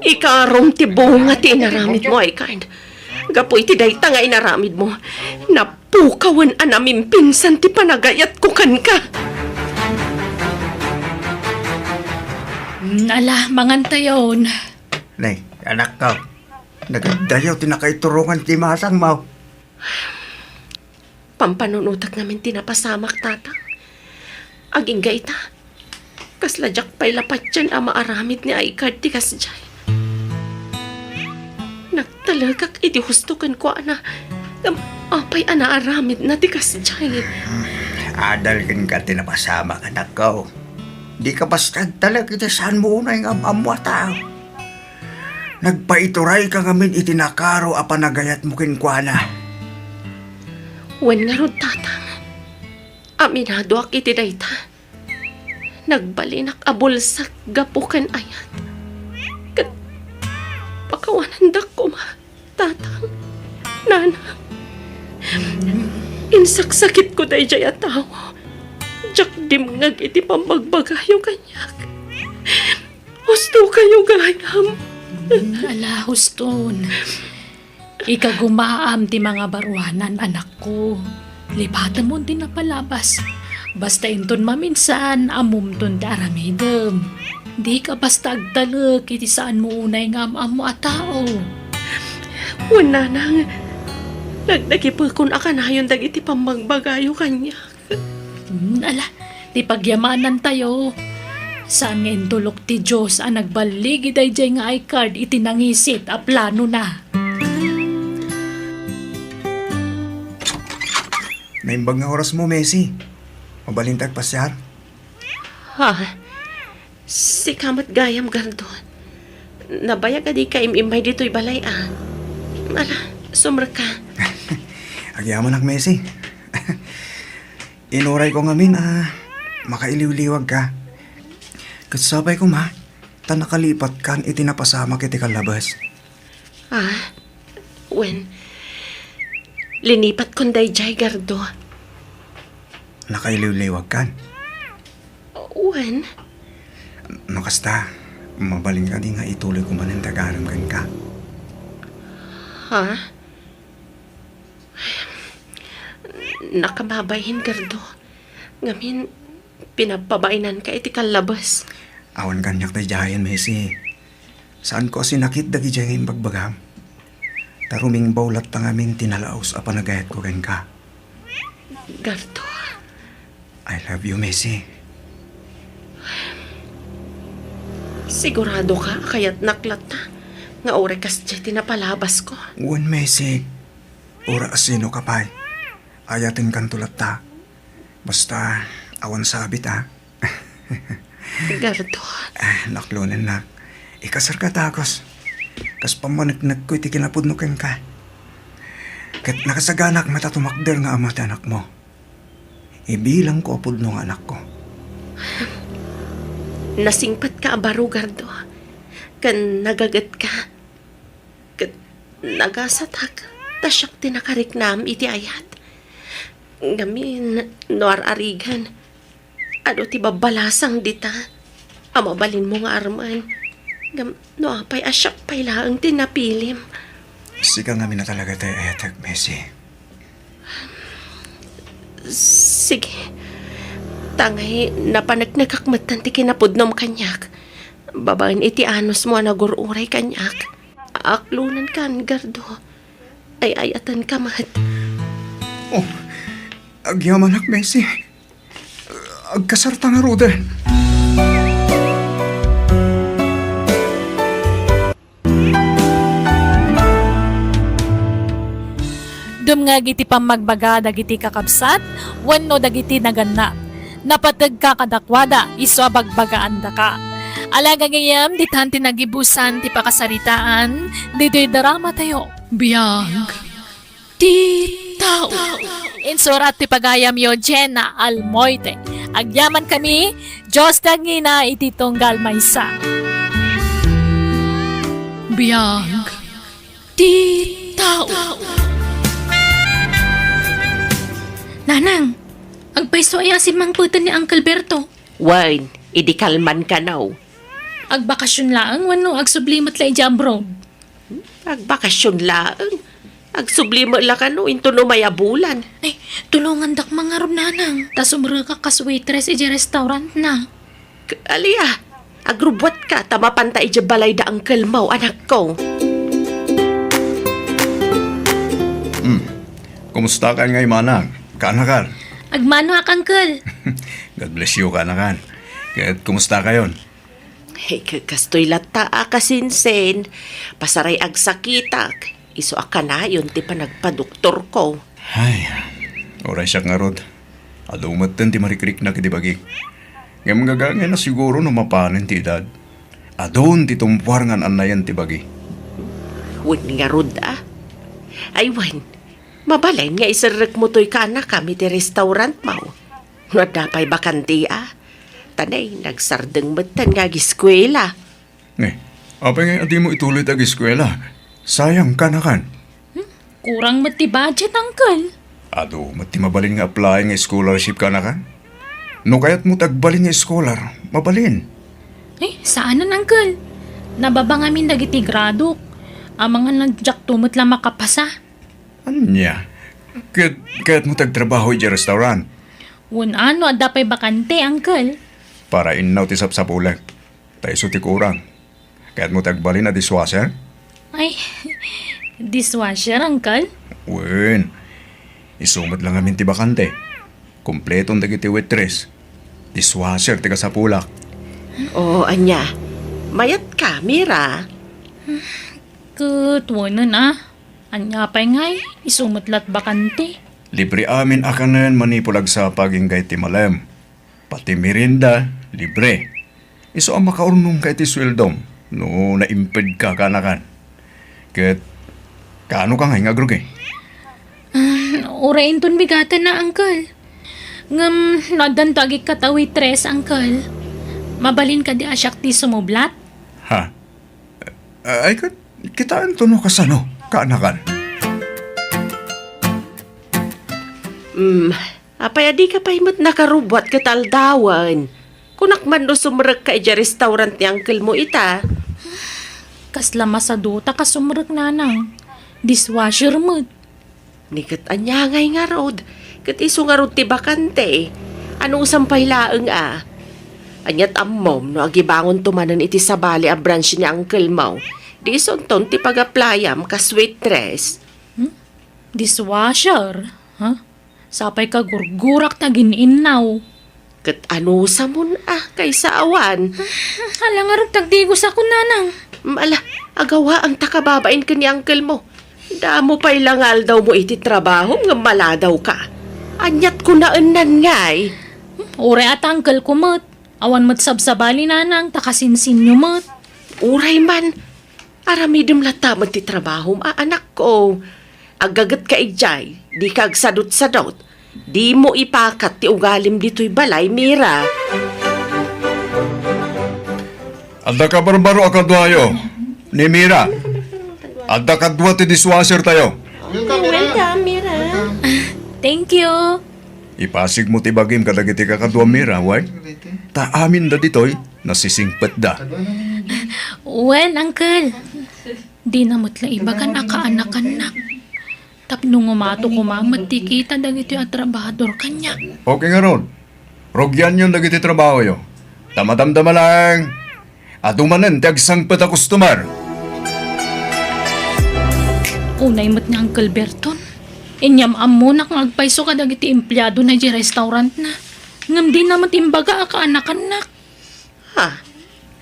Ikarom ti bunga ti inaramidmo, Aykard. Gapu iti dayta nga inaramidmo, napukawen a namimpinsan ti panagayatko kenka. Mm, ala, mangantayon. Nay, anakko, nagaddayaw ti nakaiturongan ti masangmo. Pampanunotak ngamin ti napasamak, Tatang. Agingga ita, kasla diak pay la patien a maaramid ni Aykard ti kasdiay. Nagtalekak iti husto kenkuana, ngem apay a naaramidna ti kasdiay? Adal kenka ti napasamak, anakko. Dika basta agtalek iti saanmo unay nga am-ammo a tao. Nagpaiturayka ngamin iti nakaro a panagayatmo kenkuana. Wen ngarud, Tatang, aminadoak iti dayta. Nagbalinak a bulsak gapu ken ayat. Ket pakawanandak koma, Tatang, Nanang. Insaksakitko daydiay a tao. Diak dimngeg iti pammagbagayo kaniak. Hustokayo gayam. Mm, ala, huston. Ikagumaam ti mangabaruanan, anakko. Lipatemon ti napalabas. Basta inton maminsan, ammomton ti aramidem. Dika basta agtalek iti saanmo unay nga am-ammo a tao. Wen, Nanang, nagdagipekon a kanayon dagiti pammagbagayo kaniak. Hmm, ala, ti pagyamanantayo. Saan nga intulok ti Dios a nagballigi daydiay nga I-card iti nangisit a planona. Naimbag nga orasmo, Macy. Mabalinta agpasiar? Ha? Sika met gayam, Gardo. Nabayag a dika im-immay ditoy balay, a. Ala, sumrekka. Agyamanak, Macy. Inurayko ngamin a makailiwliwagka. Ket sapay koma ta nakalipatkan iti napasamak iti kallabes. Ah, wen, linipatkon daydiay, Gardo. Nakailiwliwagkan? Wen. No kasta, mabalin kadi nga ituloyko manen ti agarem kenka? Ha? Nakababain, Gardo. Ngamin, Pinappabainanka iti kallabes. Awan kaniak daydiayen, Mesi. Saanko a sinakit dagidiay nga imbagbagam. Ta rumingbaw latta ngamin ti nalaus a panagayatko kenka. Gardo. I love you, Mesi. Siguradoka a kayatnak latta nga uray kasdiay ti napalabasko? Wen, Mesi. Uray asinoka pay, ayatenkanto latta. Basta, awan sabit, a. Gardo. Ah, naklonennak. Ikasarka dagus. Kas pammaneknekko iti kinapudno kenka. Ket nakasaganak met a tumakder nga ama ti anakmo. Ibilangko a pudno nga anakko. Nasingpetka a baro, Gardo. Ken nagagetka. Ket nagasatak ta siak ti nakariknam iti ayat. Ngamin, no ar-arigan, adu ti babbalasang dita a mabalinmo nga armen. Ngem no apay a siak pay laeng ti napilim? Sika ngamin a talaga ti ayatek, Mesi. Sige. Ta ngay, napaneknekak metten ti kinapudnom kaniak. Babaen iti anusmo a nagur-uray kaniak. Aklonenkan, Gardo. Ay-ayatenka met. Oh, agyamanak, Mesi. Agkasarta ngaruden. Dumngeg iti pammagbaga dagiti kakabsat wenno dagiti naganna. Napategka kadakuada isu a bagbagaandaka. Ala gagayyem, ditan ti nagibusan ti pakasaritaan ditoy dramatayo. Biag ti tao. Insurat ti pagayamyo, Jenna Almoite. Agyamankami, Dios ti agngina iti tunggal maysa. Biag ti tao. Nanang, agpayso aya a simmangpeten ni Uncle Berto? Wen, idi kalman kano. Agbakasyon laeng wenno agsubli met la idiay abroad? Agbakasyon laeng. Agsubli met la kano inton umay a bulan. Ay, tulongandak man ngarud, Nanang. Ta sumrekak kas waitress idiay restaurant na. K-, alia, agrubbuatka ta mapanta idiay balay da uncle mo, anakko. Hmm. Kumusta kan ngay, Manang? Kaanakan? Agmanoak, Uncle. God bless you, kaanakan. Ket kumusta kayon? Hey, k-, kastoy latta a kasinsin. Pasaray agsakitak. Isu a kanayon ti panagpadoktorko. Ay, uray siak ngarud. Adu metten ti marikriknak iti bagik. Ngem gagangay na siguro no mapanen ti edad. Adun ti tumpuar nga an-annayen ti bagi. Wen ngarud, a. Ay, wen, mabalin nga iserrekmo toy kaanakam iti restaurantmo. No adda pay bakante, a. Ta nay, nagsardeng metten nga agiskuela. Eh, apay ngay a dimo ituloy ti agiskuela? Sayang, kaanakan. Hmm? Kurang met ti budget, Uncle. Adu met ti mabalin nga apply nga scholarship, kaanakan. No kayatmo ti agbalin nga scholar, mabalin. Eh, saanen, Uncle. Nababa ngamin dagiti gradok. Amangan a diakto met la makapasa. Ania? Ket kayatmo ti agtrabaho idiay restaurant? Wen, a, no adda pay bakante, Uncle. Para innaw ti sapsapulek. Ta isu ti kurang. Kayatmo ti agbalin a dishwasher? Ay, dishwasher, Uncle? Wen, isu met la ngamin ti bakante. Kompleton dagiti waitress. Dishwasher ti kasapulak. O, ania? Mayatka, Mira? Ket wenen, a. Ania pay ngay? Isu met la't bakante. Libre amin a kanen manipud agsapa agingga iti malem. Pati merienda, libre. Isu a makaurnongka iti sueldom no naimpedka, kaanakan. Ket kaanoka ngay nga agrugi? Ah, uray inton bigatenna, Uncle. Ngem no addanto agikkat a waitress, Uncle, mabalin kadi a siak ti sumublat? Ha? Ay, ket kitaento no kasano, kaanakan. Hmm, apay a dika pay met nakarubbuat ket aldawen? Kunak man no sumrekka idiay restaurant ni uncle mo ita. Kasla masadota ka sumrek, Nanang. Dishwasher met. Ni ket ania ngay ngarud? Ket isu ngarud ti bakante. Anusam pay laeng a. Ania't ammom no agibangonto manen iti sabali a branch ni uncle mo, di isunton ti pag-applyam kas waitress? Hmm? Dishwasher? Ha? Sapay kagurgurak ta gin-innaw. Ket anusamon a, kaysa awan? Ala ngarud tagdigos a kunanang. Mm, ala, agawaanta ka babain ken ni uncle mo. Damo pay la nga aldawmo iti trabaho ngem maladawka. Ania't kunaennan ngay? Uray a ta uncle ko met. Awan met sabsabali nanang, ta kasinsinyo met. Uray man, aramidem latta met ti trabahom a anakko. Aggagetka idiay, dika agsadutsadut. Dimo ipakat ti ugalim ditoy balay, Mira. Adda kabarbaro a kaduayo ni Mira. Adda kadua ti dishwasher tayo. Welcome, Mira. Thank you. Ipasigmo ti bagim kadagiti kakaduam, Mira, wen? Ta aminda ditoy, nasisingpetda. Wen, uncle. Dina met la ibagan a kaanakannak. Tapno ngumato koma met ti kita dagitoy a trabahador kaniak. Okay ngarud. Rugianyon dagiti trabahoyo. Ta madamdama laeng, adu manen ti agsangpet a customer. Unay met ni Uncle Berton. Inyam-ammonak nga agpayso kadagiti empleadona idiay restaurantna. Ngem dina met imbaga a kaanakannak. Ha?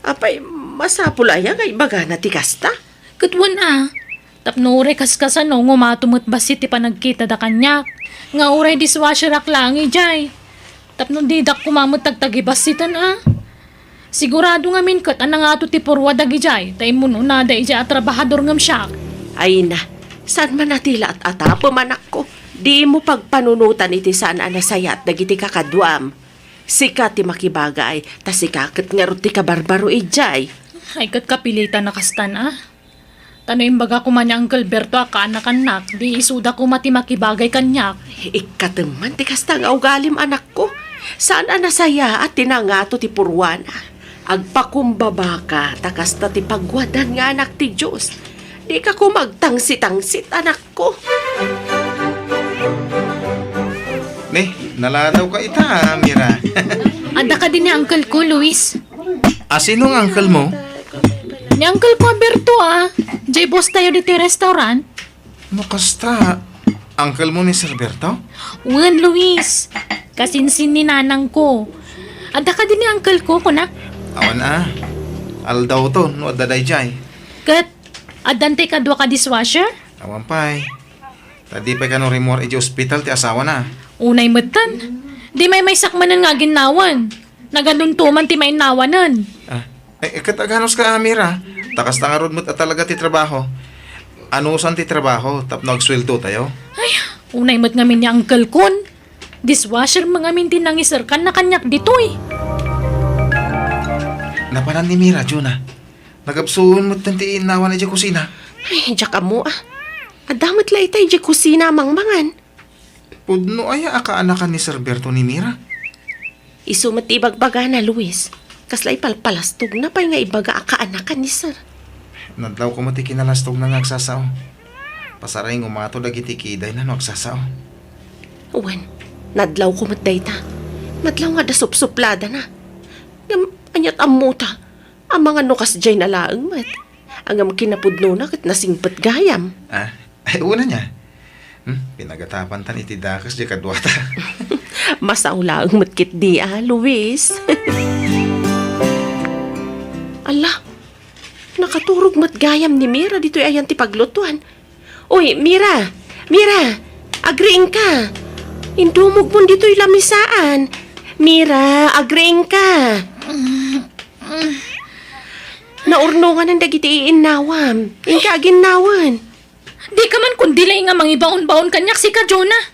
Apay, masapul aya nga ibagana ti kasta? Ket wen a, tapno uray kaskasano, ngumato met bassit ti panagkitada kaniak, nga uray dishwasherak laeng idiay. Tapno didak koma met tagtagibassiten a. Sigurado ngamin ket a nangato ti purwa dagidiay, ta immun-unada idiay a trabahador ngem siak. Ay na, saan man a ti la at-atapem, anakko? Dimo pagpanunotan iti saan a nasayaat dagiti kakaduam. Sika ti makibagay, ta sika ket ngarud ti kabarbaro idiay. Ay, ket kapilitan a kastan a. Ta no imbaga koma ni Uncle Berto a kaanakannak, di isuda koma ti makibagay kaniak. Ikkatem man ti kasta nga ugalim, anakko. Saan a nasayaat ti nangato ti purwana. Agpakumbabaka ta kasta ti pagwadan nga anak ti Dios. Dika koma agtangsit-tangsit, anakko. Ni, naladawka ita, Mira. Adda kadi ni uncle ko, Luis. A, sino nga uncle mo? Ni uncle ko, Berto, a. Jay boss tayo ditoy restaurant. No kasta, uncle mo ni Sir Berto? Wen, Luis. Kasinsin ni nanang ko. Adda kadi ni uncle ko, kunak? Awan a. Aldawto, no adda dayjay. Ket, addan ti kadua ka dishwasher? Awan pay. Ta di pay kano rimmuar idiay ospital ti asawana. Unay metten. Di maymaysak manen nga aginnawan. Nagaduntoman ti mainnawanen. A, e, ket aganuska, Mira? Ta kasta ngarud met a talaga ti trabaho. Anusan ti trabaho tapno agsueldotayo? Ay, unay met ngamin ni uncle kon. Dishwasher met ngamin ti nangiserkanna kaniak ditoy. Napanan ni Mira, Juna. Nagapsuon metten ti innawan idiay kusina. Ay, diak ammo a. Adda met la ita idiay kusina a mangmangan. Pudno aya a kaanakan ni Sir Berto ni Mira? Isu met ti ibagbagana, Luis. Kasla ipalpalastogna pay nga ibaga a kaanakan ni Sir. Nadlawko met ti kinalastogna nga agsasao. Pasaray ngumato dagiti kidayna no agsasao. Wen, nadlawko met dayta. Nadlaw nga adda supsupladana. Ngem, ania't ammota? Amangan no kasdiay na laeng met. Ngem kinapudnona ket nasingpet gayam. A, ay, unay a. Hmm, pinagatapantan iti dakes diay kaduata. Masao laeng met ketdi a, Luis. Ala, nakaturog met gayam ni Mira ditoy ayan ti paglutuan. Uy, Mira! Mira! Agriingka! Indumogmon ditoy lamisaan. Mira, agriingka! Naurnonganan dagiti iinnawam. Inka aginnawan. Dika man kundi laeng nga mangibaon-baon kaniak, sika, Jonah.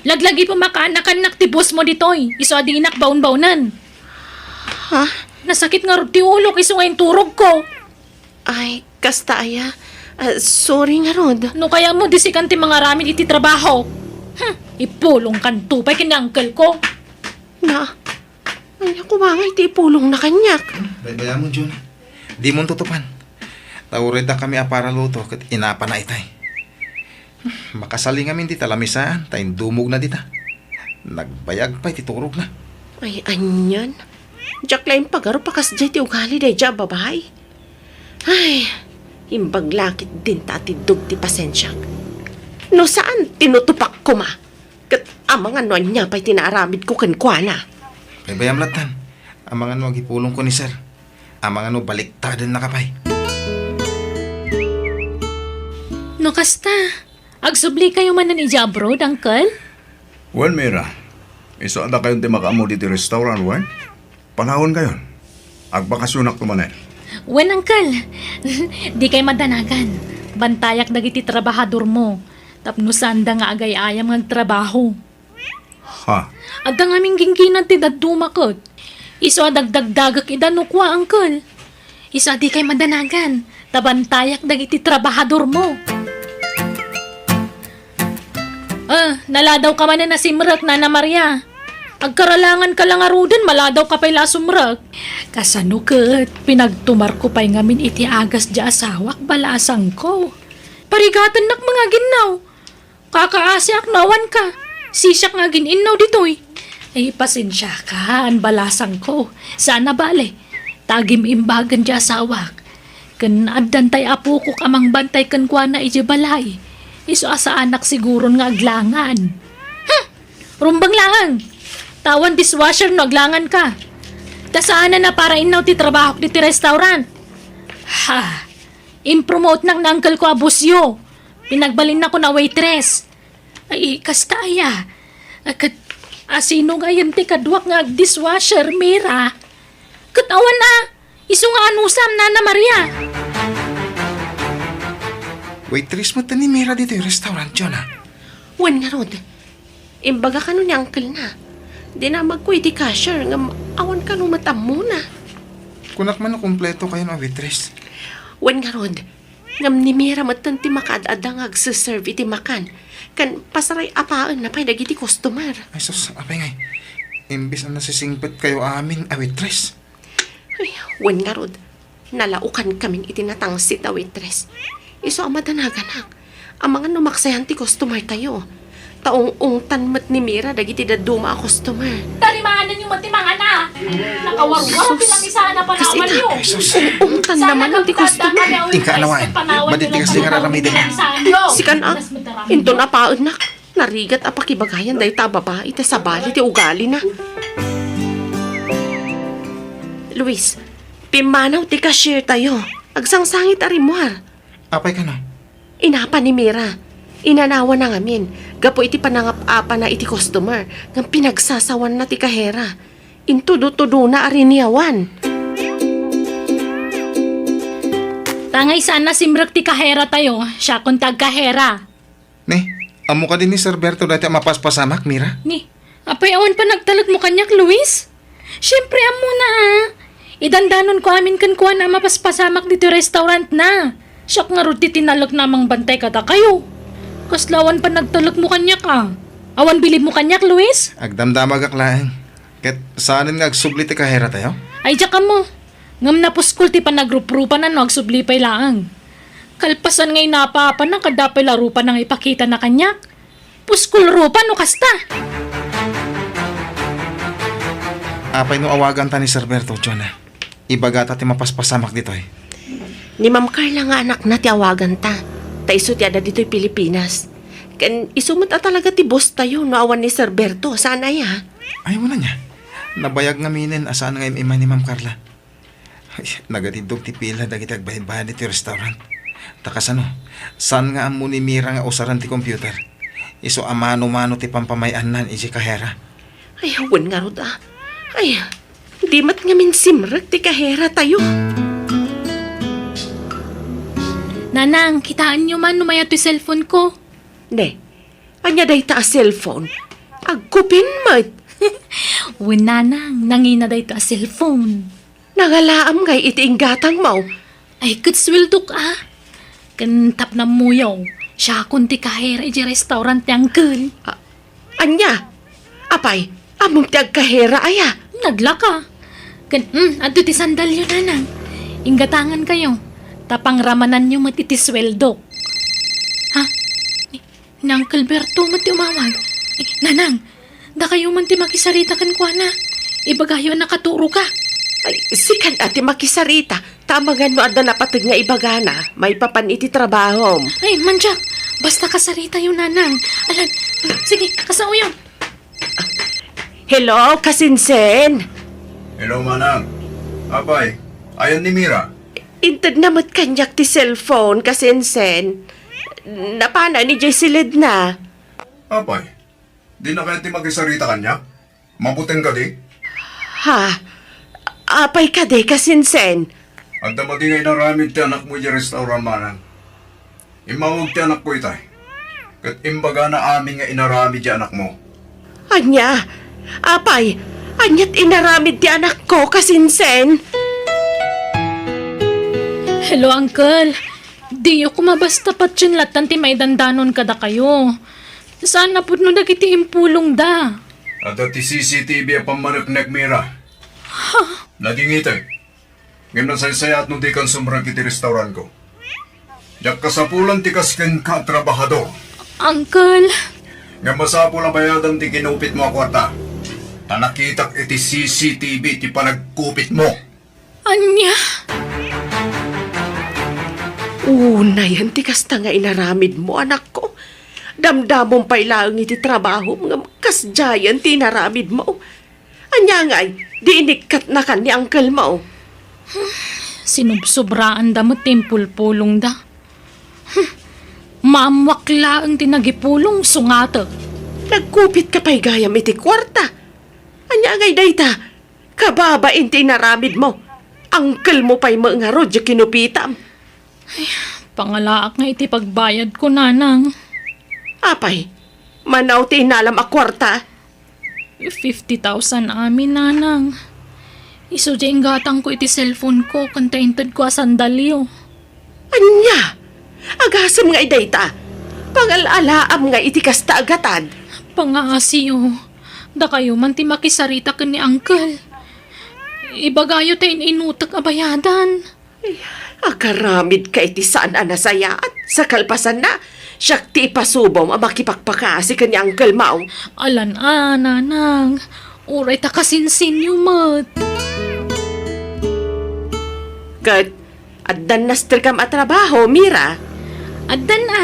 Laglagipem a kaanakannak ti boss mo ditoy, isu a dinak baon-baonen. Ha? Nasakit ngarud ti ulok isu nga inturogko. Ay, kasta aya. A, sorry ngarud. No kayatmo, disikan ti mangaramid iti trabaho. Hmm, ipulongkanto pay ken ni uncle ko. Na, ania koma nga iti ipulongna kaniak? Baybayamon, Jun. Dimon tutupan. Ta uray dakami a paraluto ket inapana itay. Makasali ngamin dita lamisaan ta indumogna dita. Nagbayag pay ti turogna. Ay, anian. Diak la impagarup a kasdiay ti ugali daydiay a babai. Ay, imbag la ketdin ta atiddog ti pasensiak. No saan, tinutupak koma. Ket amangan no ania pay ti naaramidko kenkuana. Paypayam lattan. Amangan no agipulongko ni Sir. Amangan no baliktadenna ka pay. No kasta, agsublikayo manen idiay abroad, Uncle? Wen, Mira, isu a dakayon ti makaammo ditoy restaurant, wen? Panawenkayon. Agbakasionak to manen. Wen, Uncle. Dikay madanagan. Bantayak dagiti trabahadormo tapno saanda nga agay-ayam nga agtrabaho. Ha? Adda ngamin gingginad ti dadduma ket isu a dagdagdagek ida no kua, Uncle. Isu a dikay madanagan ta bantayak dagiti trabahadormo. Ah, naladawka manen a simrek, Nana Maria. Agkaralanganka la ngaruden, maladawka pay la a sumrek. Kasano ket pinagtumarko pay ngamin iti agas diay asawak, balasangko. Parigatennak nga aginnaw. Kakaasiak no awanka. Sisiak nga agin-innaw ditoy. Ay, pasensiaka, balasangko. Saan a bale. Ta agim-imbagen diay asawak. Ken addan tay apokok a mangbantay kenkuana idiay balay. Isu a saanak siguron nga aglangan. Hmm! Rumbeng laeng. Ta awan dishwasher no aglanganka. Ta saanen a para innaw ti trabahok ditoy restaurant. Ha! Impromotenak ni uncle ko a busyo. Pinagbalinnakon a waitress. Ay, kasta aya. Ket asino ngayen ti kaduak nga agdishwasher, Mira? Ket awan a, isu nga anusam, Nana Maria. Waitress met ni Mira ditoy restaurant, Jonah. Wen ngarud, imbaga kano ni uncle na. Dinamagko iti cashier ngem awan kano met ammona. Kunak man no kumpleto kayon a waitress. Wen ngarud, ngem ni Mira metten ti makaad-adda nga agse-serve iti makan, ken pasaray-apaenna pay dagiti customer. Ay sus, apay ngay. Imbes a nasisingpet kayo amin a waitress. Ay, wen ngarud, nalaokan kamin iti natangsit a waitress. Isu a madanaganak. Amangan no maksayan ti customer tayo. Ta ung-ungtan met ni Mira dagiti dadduma a customer. Tarimaananyo met ti mangana. Nakawarwar a pinangisana panawanyo. Sus, ita. Sus. Ung-ungtan naman ti customer. Inka, anawaen. Madi ti kasdi nga raramiden. Sikan a, inton apaennak. Narigat a pakibagayan dayta a babai ta sabali ti ugalina. Luis, pimmanaw ti cashier tayo. Agsangsangit a rimmuar. Apay kano? Inapa ni Mira. Inanawanna ngamin gapu iti panangap-apana iti customer ngem pinagsasawanna ti kahera. Intudo-tudona a riniawan. Tangay saan a simrek ti kahera tayo, siakon ti agkahera. Ne, ammo kadi ni Sir Berto dayta a mapaspasamak, Mira? Ni, apay awan panagtalekmo kaniak, Luis? Siempre, ammona a. Idandanonko amin kenkuana a mapaspasamak ditoy restaurantna. Siak ngarud ti tinalekna a mangbantay kadakayo. Kasla awan panagtalekmo kaniak a. Awan bilibmo kaniak, Luis? Agdamdamagak laeng. Ket saanen nga agsubli ti kahera tayo? Ay, diak ammo. Ngem napuskol ti panagruprupanna no agsubli pay laeng. Kalpasan nga inapa-apana, adda pay la rupana nga ipakitana kaniak. Puskol rupa no kasta. Apay no awaganta ni Sir Berto, Jonah? Ibagata ti mapaspasamak ditoy. Ni Ma'am Carla nga anakna ti awaganta. Ta isu ti adda ditoy Pilipinas. Ken isu met a talaga ti boss tayo no awan ni Sir Berto, saan aya? Ay, wala niya. Nabayag ngaminen a saan nga im-immay ni Ma'am Carla. Ay, nagatiddog ti pila dagiti agbaybayad iti restaurant. Ta kasano, saan nga ammo ni Mira nga usaren ti computer? Isu a mano-mano ti pampamay-annan iti kahera. Ay, wen ngarud a. Ay, di met ngamin simrek ti kahera tayo. Nanang, kitaenyo man no mayat ti cellphone ko. Ne, ania dayta a cellphone? Agkupin met. Wen, Nanang, nangina dayta a cellphone. Nangalaam ngay iti inggatangmo? Ay, ket sueldok a. Ken tapno ammoyo, siakon ti kahera iti restaurant ti uncle. A-, ania? Apay, ammom ti agkahera aya? Naglaka. Ken, mm, adto ti sandalyo, Nanang. Inggatangankayo. Ta pangramananyo met iti sueldok. Ha? Ni Uncle Berto met ti umawag. Eh, Nanang, dakayo man ti makisarita kenkuana. Ibagayo a nakaturoka. Ay, sika a ti makisarita. Ta amangan no adda napateg nga ibagana, maipapan iti trabahom. Ay, Manjak, basta kasaritayo, Nanang. Alan, sige, kasaoyo. Hello, kasinsen. Hello, Manang. Apay, ayan ni Mira? Intedna met kaniak ti cellphone, kasinsen. Napana ni Jessie Ledna. Apay, di na kayat ti makisarita kaniak? Mabuteng kadi? Ha? Apay kadi, kasinsen? Adda madi nga inaramid ti anakmo idiay restaurant, Manang. Immawag ti anakko itay. Ket imbagana amin nga inaramid ti anakmo. Ania? Apay, aniat inaramid ti anakko, kasinsen? Hello, Uncle. Diyo koma basta patien lattan ti maidandanon kadakayo. Saan a pudno dagiti impulongda. Adda ti C C T V a pammaneknek, Mira. Ha? Nadingitay. Ngem nasaysayaat no dikan sumrek iti restaurantko. Diak kasapulan ti kas kenka a trabahador. Uncle. Ngem masapul a bayadam ti kinupitmo a kuarta. Ta nakitak iti C C T V ti panagkupitmo. Ania? Unayen ti kasta nga inaramidmo, anakko. Damdamom pay laeng iti trabahom ngem kasdiayen ti inaramidmo. Ania ngay, di inikkatnakan ni uncle mo? Sinubsobraanda met ti impulpulongda. Hmm. Maammoak laeng ti nagipulong, sungatek. Nagkupitka pay gayam iti kuarta. Ania ngay dayta? Kababain ti inaramidmo. Uncle mo pay met ngarud ti kinupitam. Ay, pangalaak nga iti pagbayadko, Nanang. Apay, mano ti inalam a kuarta? Fifty thousand amin, Nanang. Isu ti inggatangko iti cellphone-ko ken ta intedko a sandalyo. Ania? Agasem nga dayta? Pangal-alaam nga iti kasta a gatad? Pangaasiyo. Dakayo man ti makisarita ken ni Uncle. Ibagayo ta in-inutek a bayadan. Agaramidka iti saan a nasayaat. Sa kalpasanna, siak ti ipasubom a makipakpakasi ken ni Uncle Mao. Alan a, Nanang. Uray ta kasinsinyo met. Ket addan nasterkam a trabaho, Mira? Addan a.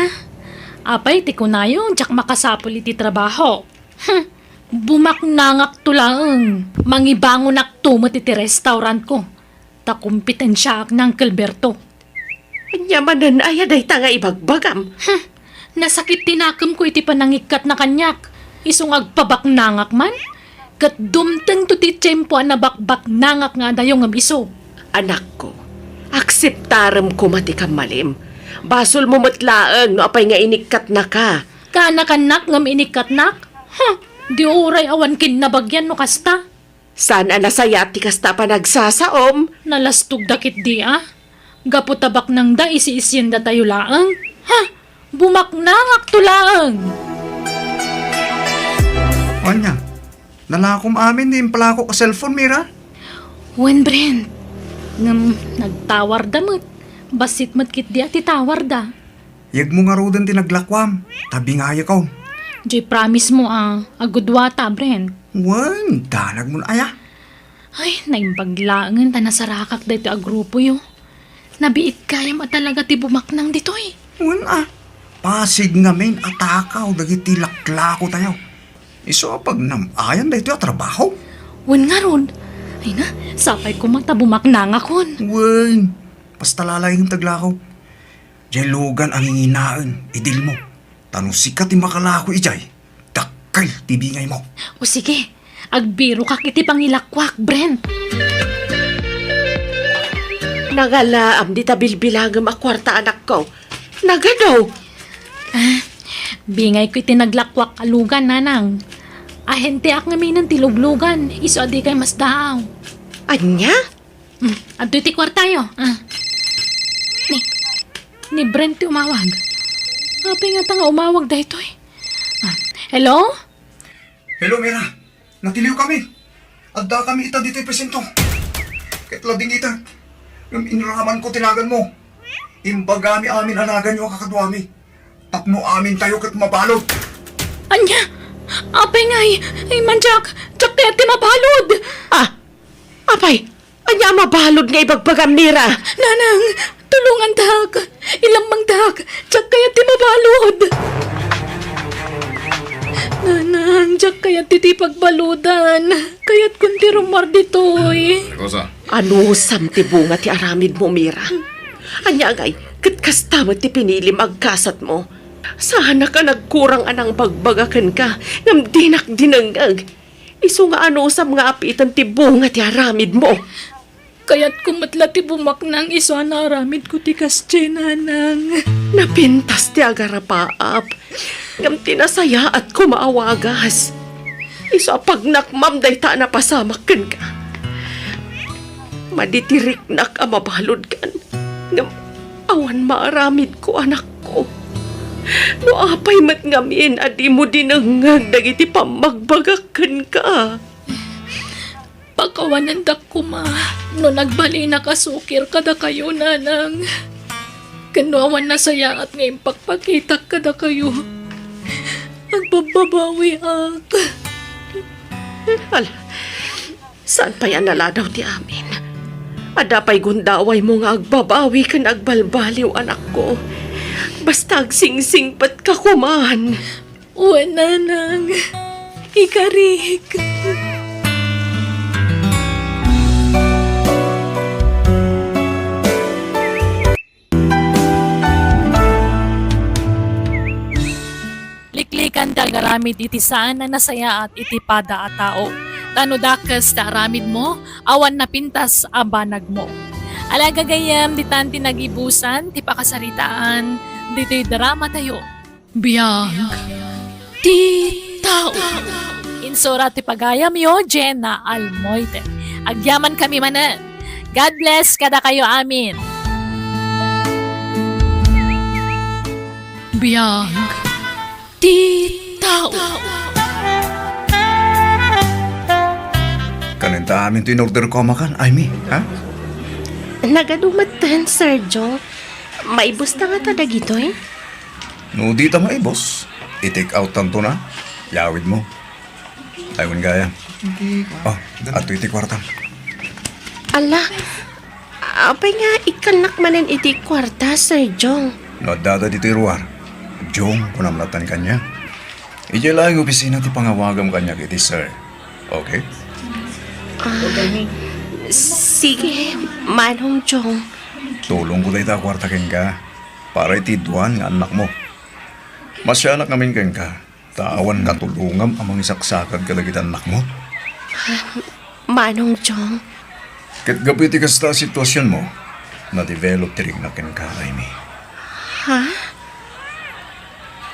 Apay ti kunayo, diak makasapul iti trabaho. Hmm, bumaknangakto laeng. Mangibangonakto met iti restaurantko. Ta kompitensiaak ni Uncle Berto. Ania manen aya dayta nga ibagbagam? Hmm, nasakit ti nakemko iti panangikkatna kaniak. Isu nga agpabaknangak man. Ket dumtengto ti tiempo a nabakbaknangak nga adayo ngem isu. Anakko, akseptarem koma ti kammalim. Basolmo met laeng no apay nga inikkatnaka. Kaanakannak ngem inikkatnak? Huh, di uray awan kinnabagian no kasta. Saan a nasayaat ti kasta a panagsasaom? Nalastogda ketdi a. Gapu ta baknangda, isi-isiendatayo laeng. Ha? Bumaknangakto laeng! Ania? Nalakom amin ti impalakok a cellphone, Mira? Wen, Brent. Ngem nagtawarda met. Bassit met ketdi a ti tawarda. Yegmo ngaruden ti naglakuam, ta bingayekom. Diay promise mo a, agudua ta, Brent. Wen, danagmon aya? Ay, naimbag laengen ta nasarakak daytoy a grupoyo. Nabiit gayam a talaga ti bumaknang ditoy. Wen a, Pasig ngamin a takaw dagiti laklakotayo. Isu a pagnam-ayan daytoy a trabaho. Wen ngarud. Ay na, sapay koma ta bumaknangakon. Wen, basta lalaing taglakaw. Diay lugan a nginginaen, idilmo. Ta no sika ti makalako idiay, dakkel ti bingaymo. O sige, agbirokak iti pangilakuak, Brent. Nagalaam dita bilbilangem a kuarta, anakko. Nagado. Ah, bingayko iti naglakuak a lugan, Nanang. Ahenteak ngaminen ti luglugan, isu a dikay masdaaw. Ania? Hmm, adtoy ti kuartayo. Ah. Ni, ni Brent ti umawag. Apay ngata nga umawag daytoy? Ah, hello? Hello, Mira. Natiliwkami. Addakami ita ditoy presinto. Ket ladingita. Ngem inramanko ti naganmo. Imbagami amin a naganyo a kakaduami. Tapno amintayo ket mabalud. Ania? Apay ngay? Ay, Manjak! Diak ti Ti mabalud! Ah! Apay, ania a mabalud nga ibagbagam, Mira? Nanang, tulongandak! Ilammangdak! Diak kayat ti mabalud! Nanang, diak kayat ti, ti pagbaludan. Kayatkon ti rummuar ditoy. Rosa. Anusam ti bunga ti aramidmo, Mira. Ania ngay, ket kasta met ti pinilim agkasatmo. Saanak a nagkurang a nangbagbaga kenka, ngem dinak dinengngeg. Isu nga anusam nga apiten ti bunga ti aramidmo. Kayatko met la ti bumaknang isu a naaramidko ti kasdiay, Nanang. Napintas ti agarapaap, ngem ti nasayaat koma a wagas. Isu a pagnakmam dayta a napasamak kenka. Madi ti riknak a mabaludkan, ngem awan maaramidko, anakko. No apay met ngamin a dimo dinengngeg dagiti pammagbagak kenka? Pakawanendak koma no nagbalinak a sukir kadakayo, Nanang. Ken no awan nasayaat nga impakpakitak kadakayo, agbabbabawiak. Ala, saan pay a naladaw ti amin? Adda pay gundawaymo nga agbabawi ken agbalbaliw, anakko. Basta agsingsingpetka koman. Wen, Nanang. Ikarik. Liklikan ti agaramid iti saan a nasayaat iti pada a tao. Ta no dakes ti aramidmo, awan napintas a banagmo. Ala, gagayyem, ditan ti nagibusan ti pakasaritaan ditoy dramatayo. Biag ti tao. Insura ti pagayamyo, Jenna Almoite. Agyamankami manen. God bless kadakayo amin. Biag ti tao. Kanen ta amin ti in-order ko a makan, Aimee, ha? Nagadu metten, Sir Jong. Maibus ta ngata dagitoy? No dita maibus, i-take out tanto na. Yawid mo. Ay, wen gayam. Oh, adtoy ti kuartam. Ala, apay nga ikkannak manen iti kuarta, Sir Jong? No addada ditoy ruar, Jong, kunam latta kaniak. Idiay laeng opisina ti pangawagam kaniak iti sir. Okay? Ah, sige, Manong Jong. Tulongko dayta a kuarta kenka para iti dua nga annakmo. Masianak ngamin kenka, ta awan katulongam a mangisaksakad kadagiti annakmo. Manong Jong. Ket gapu iti kasta a situasionmo, na-develop ti riknak kenka, Aimee. Ha?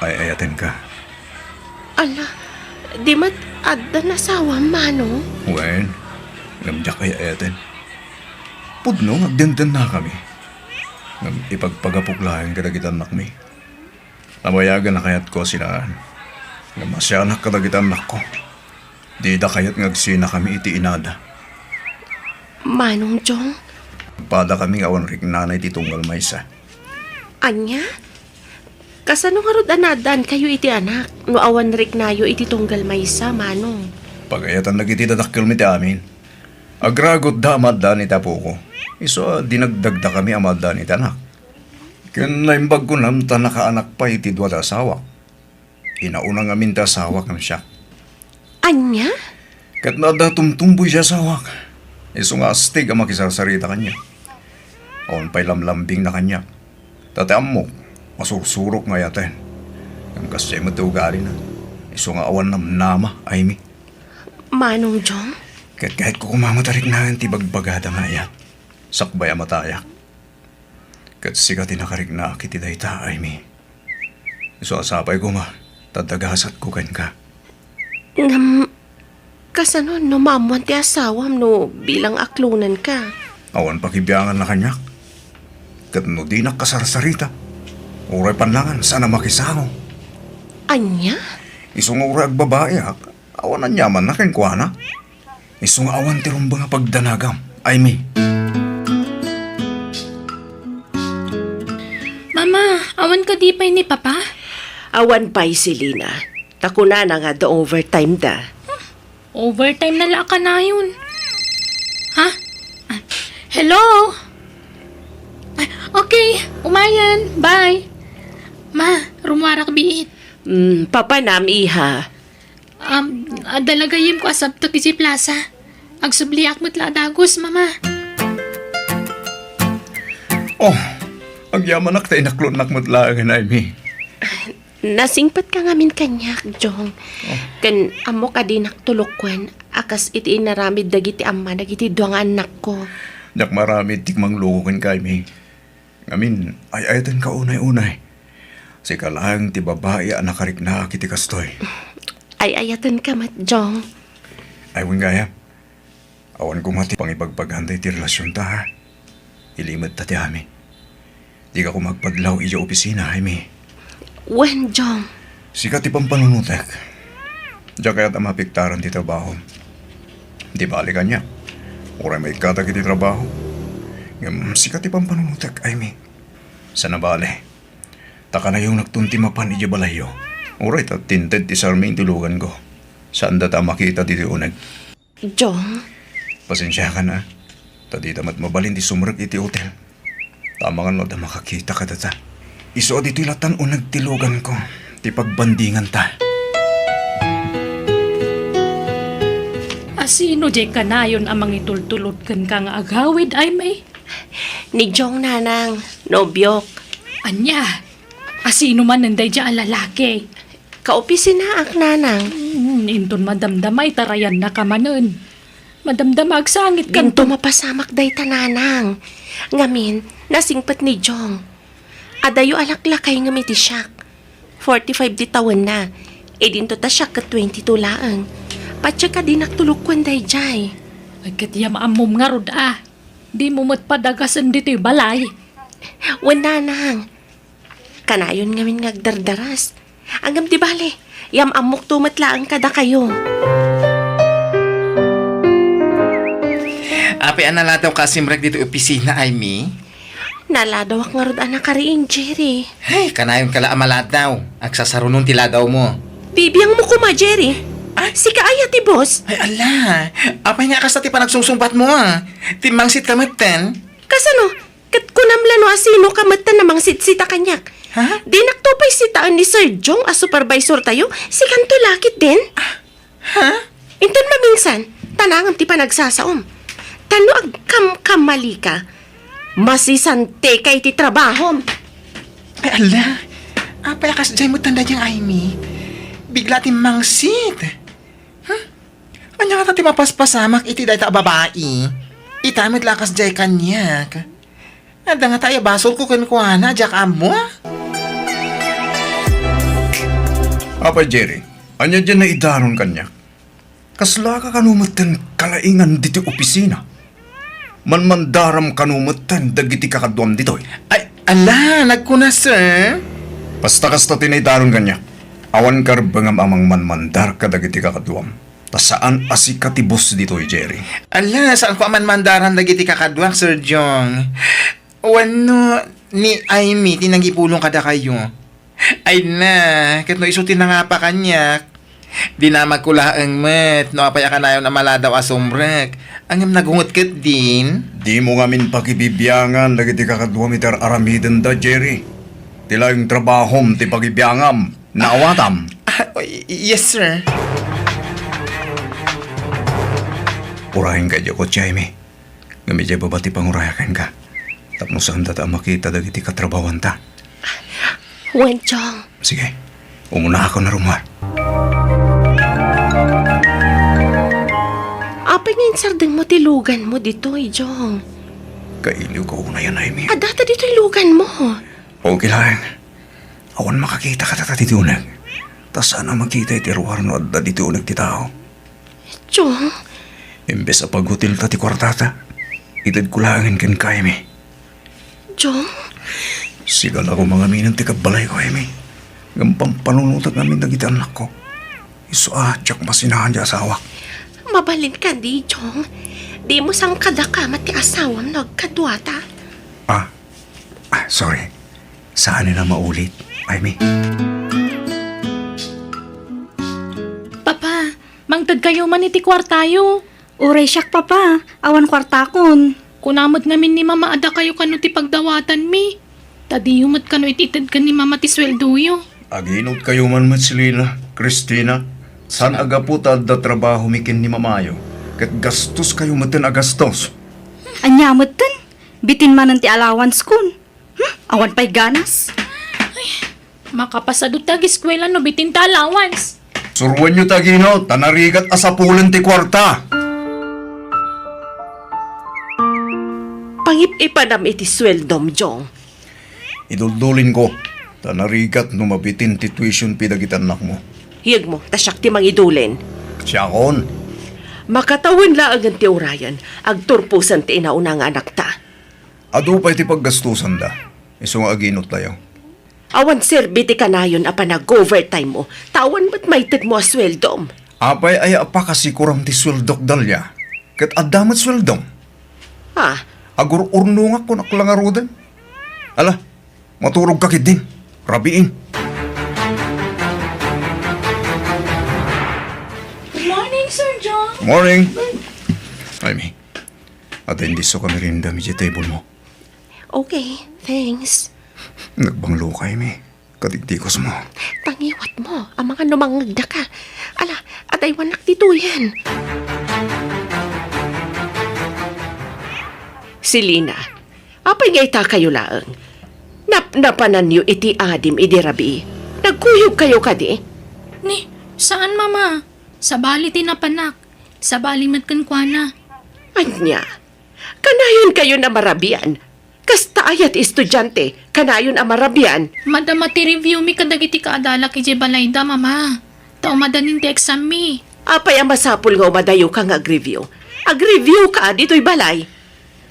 Ay-ayatenka. Ala, di met addan asawam, Manong? Wen, ngem diak ay-ayaten. Pudno nga agdendennakami. Ngem ipagpagapok laeng kadagiti annakmi. Nabayagen a kayatko a sinaan. Ngem masianak kadagiti annakko. Dida kayat nga agsinakami iti inada. Manong Jong? Padakami nga awan riknana iti tunggal maysa. Ania? Kasano ngarud a naaddaankayo iti anak no awan riknayo iti tunggal maysa, Manong? Pagayatan dagiti dadakkelmi ti amin. Agragutda a maaddaan iti apoko. Isu a dinagdagdakami a maaddaan iti anak. Ken naimbagko ngem ta nakaanak pay iti dua ti asawak. Inauna ngamin ti asawak ngem siak. Ania? Ket no adda tumtumboy ti asawak, isu nga astig a makisarsarita kaniak. Awan pay lamlambingna kaniak. Ta ti ammok, masursurok nga ayaten. Ngem kasdiay met ti ugalina. Isu nga awan namnama, Aimee. Manong Jong? Ket kayatko koma met a riknaen ti ibagbagada nga ayat. Sakbay a matayak. Ket sika ti nakariknaak iti dayta, Aimee. Isu a sapay koma, ta adda gasatko kenka. Ngem, kasano no maammoan ti asawam no bilang aklonenka? Awan pakibianganna kaniak. Ket no dinak kasarsarita, uray pannangan saan a makisango. Ania? Isu nga uray agbabaiak, awan aniamanna kenkuana. Isu nga awan ti rumbeng a pagdanagam, Aimee. Mama, awan kadi pay ni Papa? Awan pay, Selina. Ta kunana nga adda overtime da. Overtime na la kanayon. Ha? Ah, hello? Ah, okay, umayen. Bye. Ma, rummuarak biit. Mm, papanam, iha? Um, adda la gayyemko a sabtek idiay plaza. Agsubliak met la a dagus, Mama. Oh, agyamanak ta inaklonnak met laengen, Amy. Nasingpetka ngamin kaniak, Jong. Oh. Ken ammok a dinak tulokkuan a kas iti inaramid dagiti amma dagiti dua nga annakko. Diak maaramid ti mangluko kenka, Amy. Ngamin, ay-ayatenka unay-unay. Sika laeng ti babai a nakariknaak iti kastoy. Ay-ayatenka met, Jong. Ay, wen gayam. Awan koma ti pangibagbaganda iti relasionta, ha? Ilimedta ti amin. Dika koma agpadlaw idiay opisina, Amy. Wen, Jong. Sika ti pampanunotek. Diak kayat a maapektaran ti trabaho. Di bale kaniak. Uray maikkatak iti trabaho. Ngem sika ti pampanunotek, Amy. Saan a bale. Ta kanayonakton ti mapan idiay balayyo. Uray ta tinted ti sarmi iti luganko. Saanda ta a makita ditoy uneg. Jong? Pasensiakan, a. Ta dita met mabalin ti sumrek iti otel. Ta amangan no adda makakita kadata. Isu a ditoy latan uneg ti luganko, ti pagbandinganta. A sino diay kanayon a mangitultulod kenka nga agawid, Amy? Ni Jong, nanang, nobiok. Ania? A sino manen daydiay a lalaki? Kaopisinaak, nanang. Hmm, inton madamdama, itarayannaka manen. Madamdama agsangit kanto. Dinto mapasamak dayta, nanang. Ngamin, nasingpet ni Jong. Adayo a laklakay ngem iti siak. Forty-five ti tawenna. Idinto ta siak ket twenty-two laeng. Patiek a dinak tulokkuan daydiay. Ay, ket ya maammom ngarud a. Dimo met padagasen ditoy balay. Wen, nanang. Kanayon ngamin nga agdardaras. Ngem di bale, yam-ammokto met laeng kadakayo. Apay a naladawka a simrek ditoy opisina, Amy? Naladawak ngarud a nakariing, Jerry. Ay, kanayonka la a maladaw. Agsasarunon ti ladawmo. Bibiangmo koma, Jerry. Ay. Sika aya ti boss? Ay, ala. Apay nga kasta ti panagsungsungbatmo, a? Timmangsitka metten? Kasano? Ket kunam la no a sinoka metten a mangsitsitta kaniak. Ha? Dinakto pay sitaen ni Sir Jong a supervisortayo, sikanto la ketdin. Ha? Inton maminsan, tanangem ti panagsasaom. Ta no agkamkamalika, masisantika iti trabahom. Ay, ala. Apay a kasdiay metten daydiay, Amy? Bigla ti mangsit. Hmm? Ania ngata ti mapaspasamak iti dayta a babai? Ita met la a kasdiay kaniak. Adda ngata aya basolko kenkuana a diak ammo? Apay, Jerry, ania diay naidanon kaniak? Kaslaka kano metten kalaingan ditoy opisina? Manmandaram kano metten dagiti kakaduam ditoy? Ay, ala, nagkuna, sir. Basta kasta ti naidanon kaniak. Awan karbengam a mangmanmandar kadagiti kakaduam. Ta saan a sika ti boss ditoy, Jerry. Ala, saanko a manmandaran dagiti kakaduak, Sir Jong. Wenno ni Amy ti nangipulong kadakayo. Ay na, ket no isu ti nangapa kaniak, dinamagko laeng met no apay a kanayon a maladaw a sumrek. Ngem nagunget ketdin. Dimo ngamin pakibibiangan dagiti kakaduam iti ar-aramidenda, Jerry. Ti laeng trabahom ti pagibiangam. Naawatam. Ah, oh, y-, yes, sir. Urayenka idiay kotse, Amy. Ngem idiay baba ti pangurayak kenka. Tapno saanda ta a makita dagiti katrabahuanta. Wen, Jong. Sige. Umunaakon a rummuar. Apay nga insardengmo ti luganmo ditoy, Jong? Kailiwko unayen, Amy. Adda ta ditoy luganmo. Okay laeng. Awan makakita kadata ditoy uneg. Ta saan a makita iti ruar no adda ditoy uneg ti tao. Jong? Imbes a paghotelta ti kuartata, itedko laengen kenka, Amy. Jong? Sika la koma ngamin ti kabbalayko, Amy. Ngem pampanunotek ngamin dagiti annakko. Isu a diak masinaan ti asawak. Mabalin kadi, Jong? Dimo sangkadaka met ti asawam no agkaduata? Ah, ah, sorry. Saanen a maulit, Amy. Papa, Mang Kayo man iti kuartayo. Uray siak, Papa. Awan kuartakon. Kuna met ngamin ni Mama a dakayo kano ti pagdawatanmi. Ta diyo met kano it-itedken ni Mama ti sueldoyo. Aginotkayo man met, Selina, Cristina. Saan a gapu ta adda trabahomi ken ni Mamayo, ket gastoskayo metten a gastos. Ania metten? Bitin manen ti allowance kon. Hmm? Awan pay ganas. Makapasado ti ageskuela no bitin ta allowance. Suroenyo ti agino, ta narigat a sapulen ti kuarta. Pangip-ipanam iti sueldom, Jong. Iduldulinko, ta narigat no mabitin ti tuition fee dagiti annakmo. Yegmo, ta siak ti mangidulin. Siakon. Makatawen laengen ti urayen, agturposen ti inauna nga anakta. Adu pay ti paggastosanda, isu nga aginot tayo. Awan serbi ti kanayon a panag-overtime mo, ta awan met maited mo a sueldom. Apay aya a pakasikuram ti sueldok, Dalia? Ket adda met sueldom. Ah. Agur-urnongak kon akla ngaruden. Ala, maturog ka ketdin. Rabiin. Good morning, Sir John. Morning. Ay, mi. Ata indisso ka merienda mi iti table mo. Okay, thanks. Nagbanglo ka, Amy. Kadigdigos mo. Tangiwat mo, amangan no mangngegda ka. Ala, adaywannak ditoyen. Selina, apay nga ita kayo laeng? Napnapananyo iti adim idi rabii. Nagkuyog kayo kadi? Ni, saan, Mama? Sabali ti napanak. Sabali met kenkuana. Ania? Kanayon kayon a marabian. Kasta aya ti estudiante, kanayon a marabian. Madama ti review mi kadagiti kaadalak idiay balayda, Mama. Ta umadanin ti exam mi. Apay a masapul nga umadayo ka nga agreview? Agreview ka ditoy balay.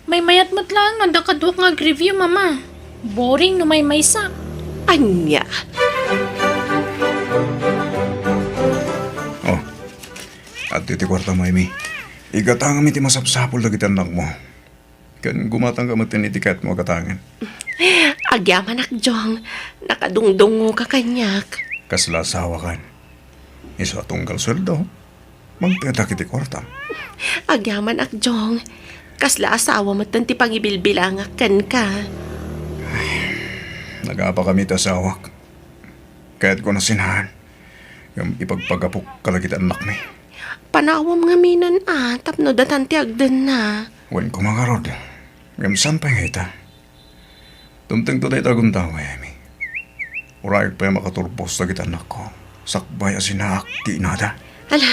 Maymayat met laeng no adda kaduak nga agreview, Mama. Boring no maymaysa. Ania? Oh, adtoy ti kuarta mo, Amy. Igatangam iti masapsapul dagiti annakmo. Ken gumatangka metten iti kayatmo a gatangen. Agyamanak, Jong. Nakadungdungngoka kaniak. Kasla asawakan. Isu a tunggal sueldo, mangtedak iti kuartam. Agyamanak, Jong. Kasla asawa metten ti pangibilbilangak kenka. Nagapakami ti asawak. Kayatko a sinaan. Ngem ipagpagapok kadagiti annakmi. Panawam ngaminen a, tapno datan ti agdenna. Wen koma ngarud, ngem saan pay nga ita? Dumtengto dayta a gundaway, Amy. Urayek pay a makaturpos dagiti annakko, sakbay a sinaak ti inada. Ala,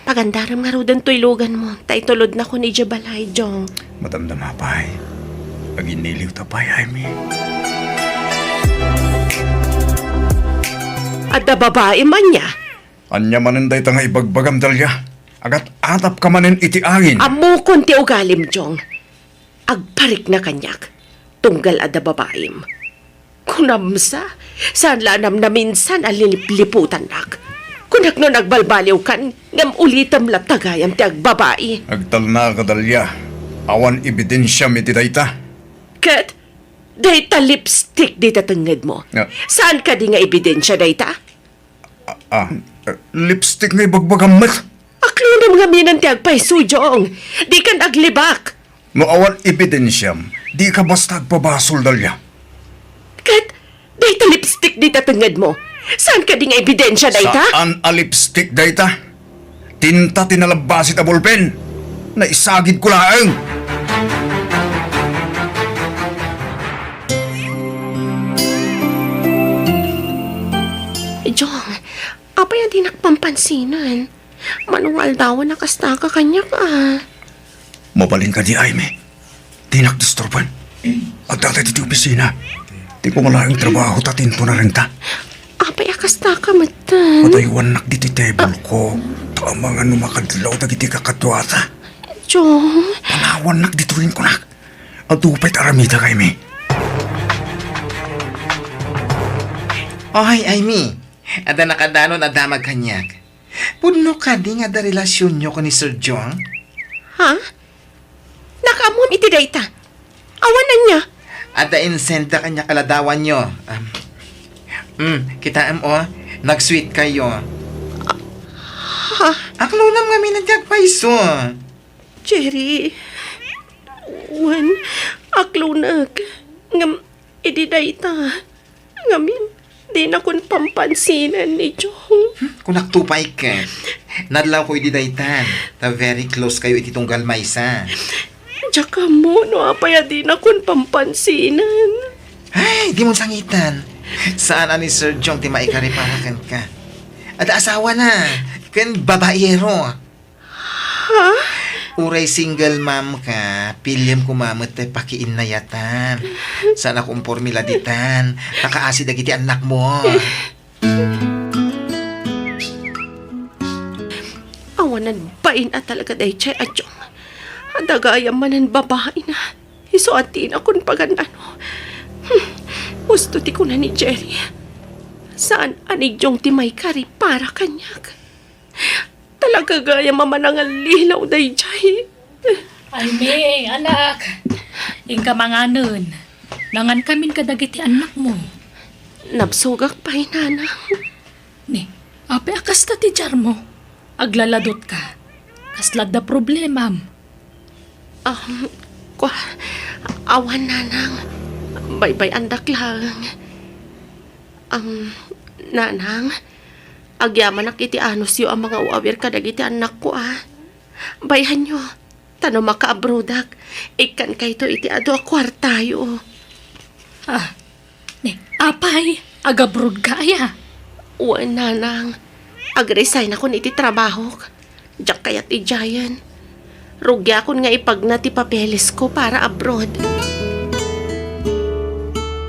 pagandarem ngaruden toy luganmo, ta itulodnakon idiay balay, Jong. Madamdama pay. Aginniliwta pay, Amy. Adda babaim ania? Ania manen dayta nga ibagbagam, Dalia? Agat-atapka manen iti angin. Ammokon ti ugalim, Jong. Agparikna kaniak, tunggal adda babaim. Kunam sa, saan la a namnaminsan a lilipliputannak. Kunak no nagbalbaliwkan, ngem ulitem latta gayam ti agbabai. Agtalnaka, Dalia. Awan ebidensiam iti dayta. Ket, dayta lipstick dita tengngedmo. Ah. Saan kadi nga ebidensia dayta? Ah, ah, lipstick nga ibagbagam met. Aklonam ngaminen ti agpayso, Jong. Dikan aglibak. No awan ebidensiam, dika basta agpabasol, Dalia. Ket, dayta lipstick dita tengngedmo. Saan kadi nga ebidensia dayta? Saan a lipstick dayta? Tinta ti nalabbasit a bolpen. Naisagidko laeng. Jong, apay a dinak pampansinan? Mano nga aldawen a kastaka kaniak a. Mabalin kadi, Amy? Dinak disturban. Adda ditoy ti opisina. Ti kumalaeng trabaho ta tinto narenta. Apay a kastaka metten? Pataywannak ditoy table ko. Ta amangan no makadlaw dagiti kakaduata. Jong. Panawannak ditoyen kunak. Adu pay ti aramidek, Amy. Oy, Amy. Adda nakadanon a damag kaniak. Pudno kadi nga adda relasionyo ken ni Sir Jong? Ha? Nakaammom iti dayta? Awan ania? Adda insend-da kaniak a ladawanyo. Um, mm, kitaem, o, nag-sweet kayo. Ha? Aklonam ngamin ti agpayso. Jerry, wen, aklonek. Ngem, idi dayta, ngamin, dinakon pampansinan ni Jong. Hmm, kunak to pay ket. Nadlawko idi daytan, ta very close kayo iti tunggal maysa. Diak ammo no apay a dinakon pampansinan. Ay, dimon sangitan. Saan a ni Sir Jong ti maikari para kenka. Adda asawana, ken babaero. Ha? Uray single mom ka, piliem koma met ti pakiinnayatan. Saan a kumpormila ditan, ta kaasi dagiti annakmo. Awanan bain a talaga daydiay a Jong. Adda gayam manen babaina. Isu a dinakon pagan-ano. Hmm. Husto ti kuna ni Jerry. Saan a ni Jong ti maikari para kaniak. Talaga gayam a manangallilaw daydiay. Aimee, anak. Inka manganen. Nangankamin kadagiti annakmo. Nabsogak pay, Nanang. Ni, apay a kasta ti diarmo? Aglaladotka. Kasla adda problemam? Um, kua, awan, Nanang. Baybay-andak laeng. Um, Nanang, agyamanak iti anusyo a mangaw-awir kadagiti annakko, a. Bayhanyo, ta no makaabrodak, ikkankayto iti adu a kuartayo. Ah, ni, apay, agabrodka aya? Wen, Nanang. Agresign akon iti trabahok. Diak kayat idiayen. Rugiakon nga ipagna ti papelesko para abroad.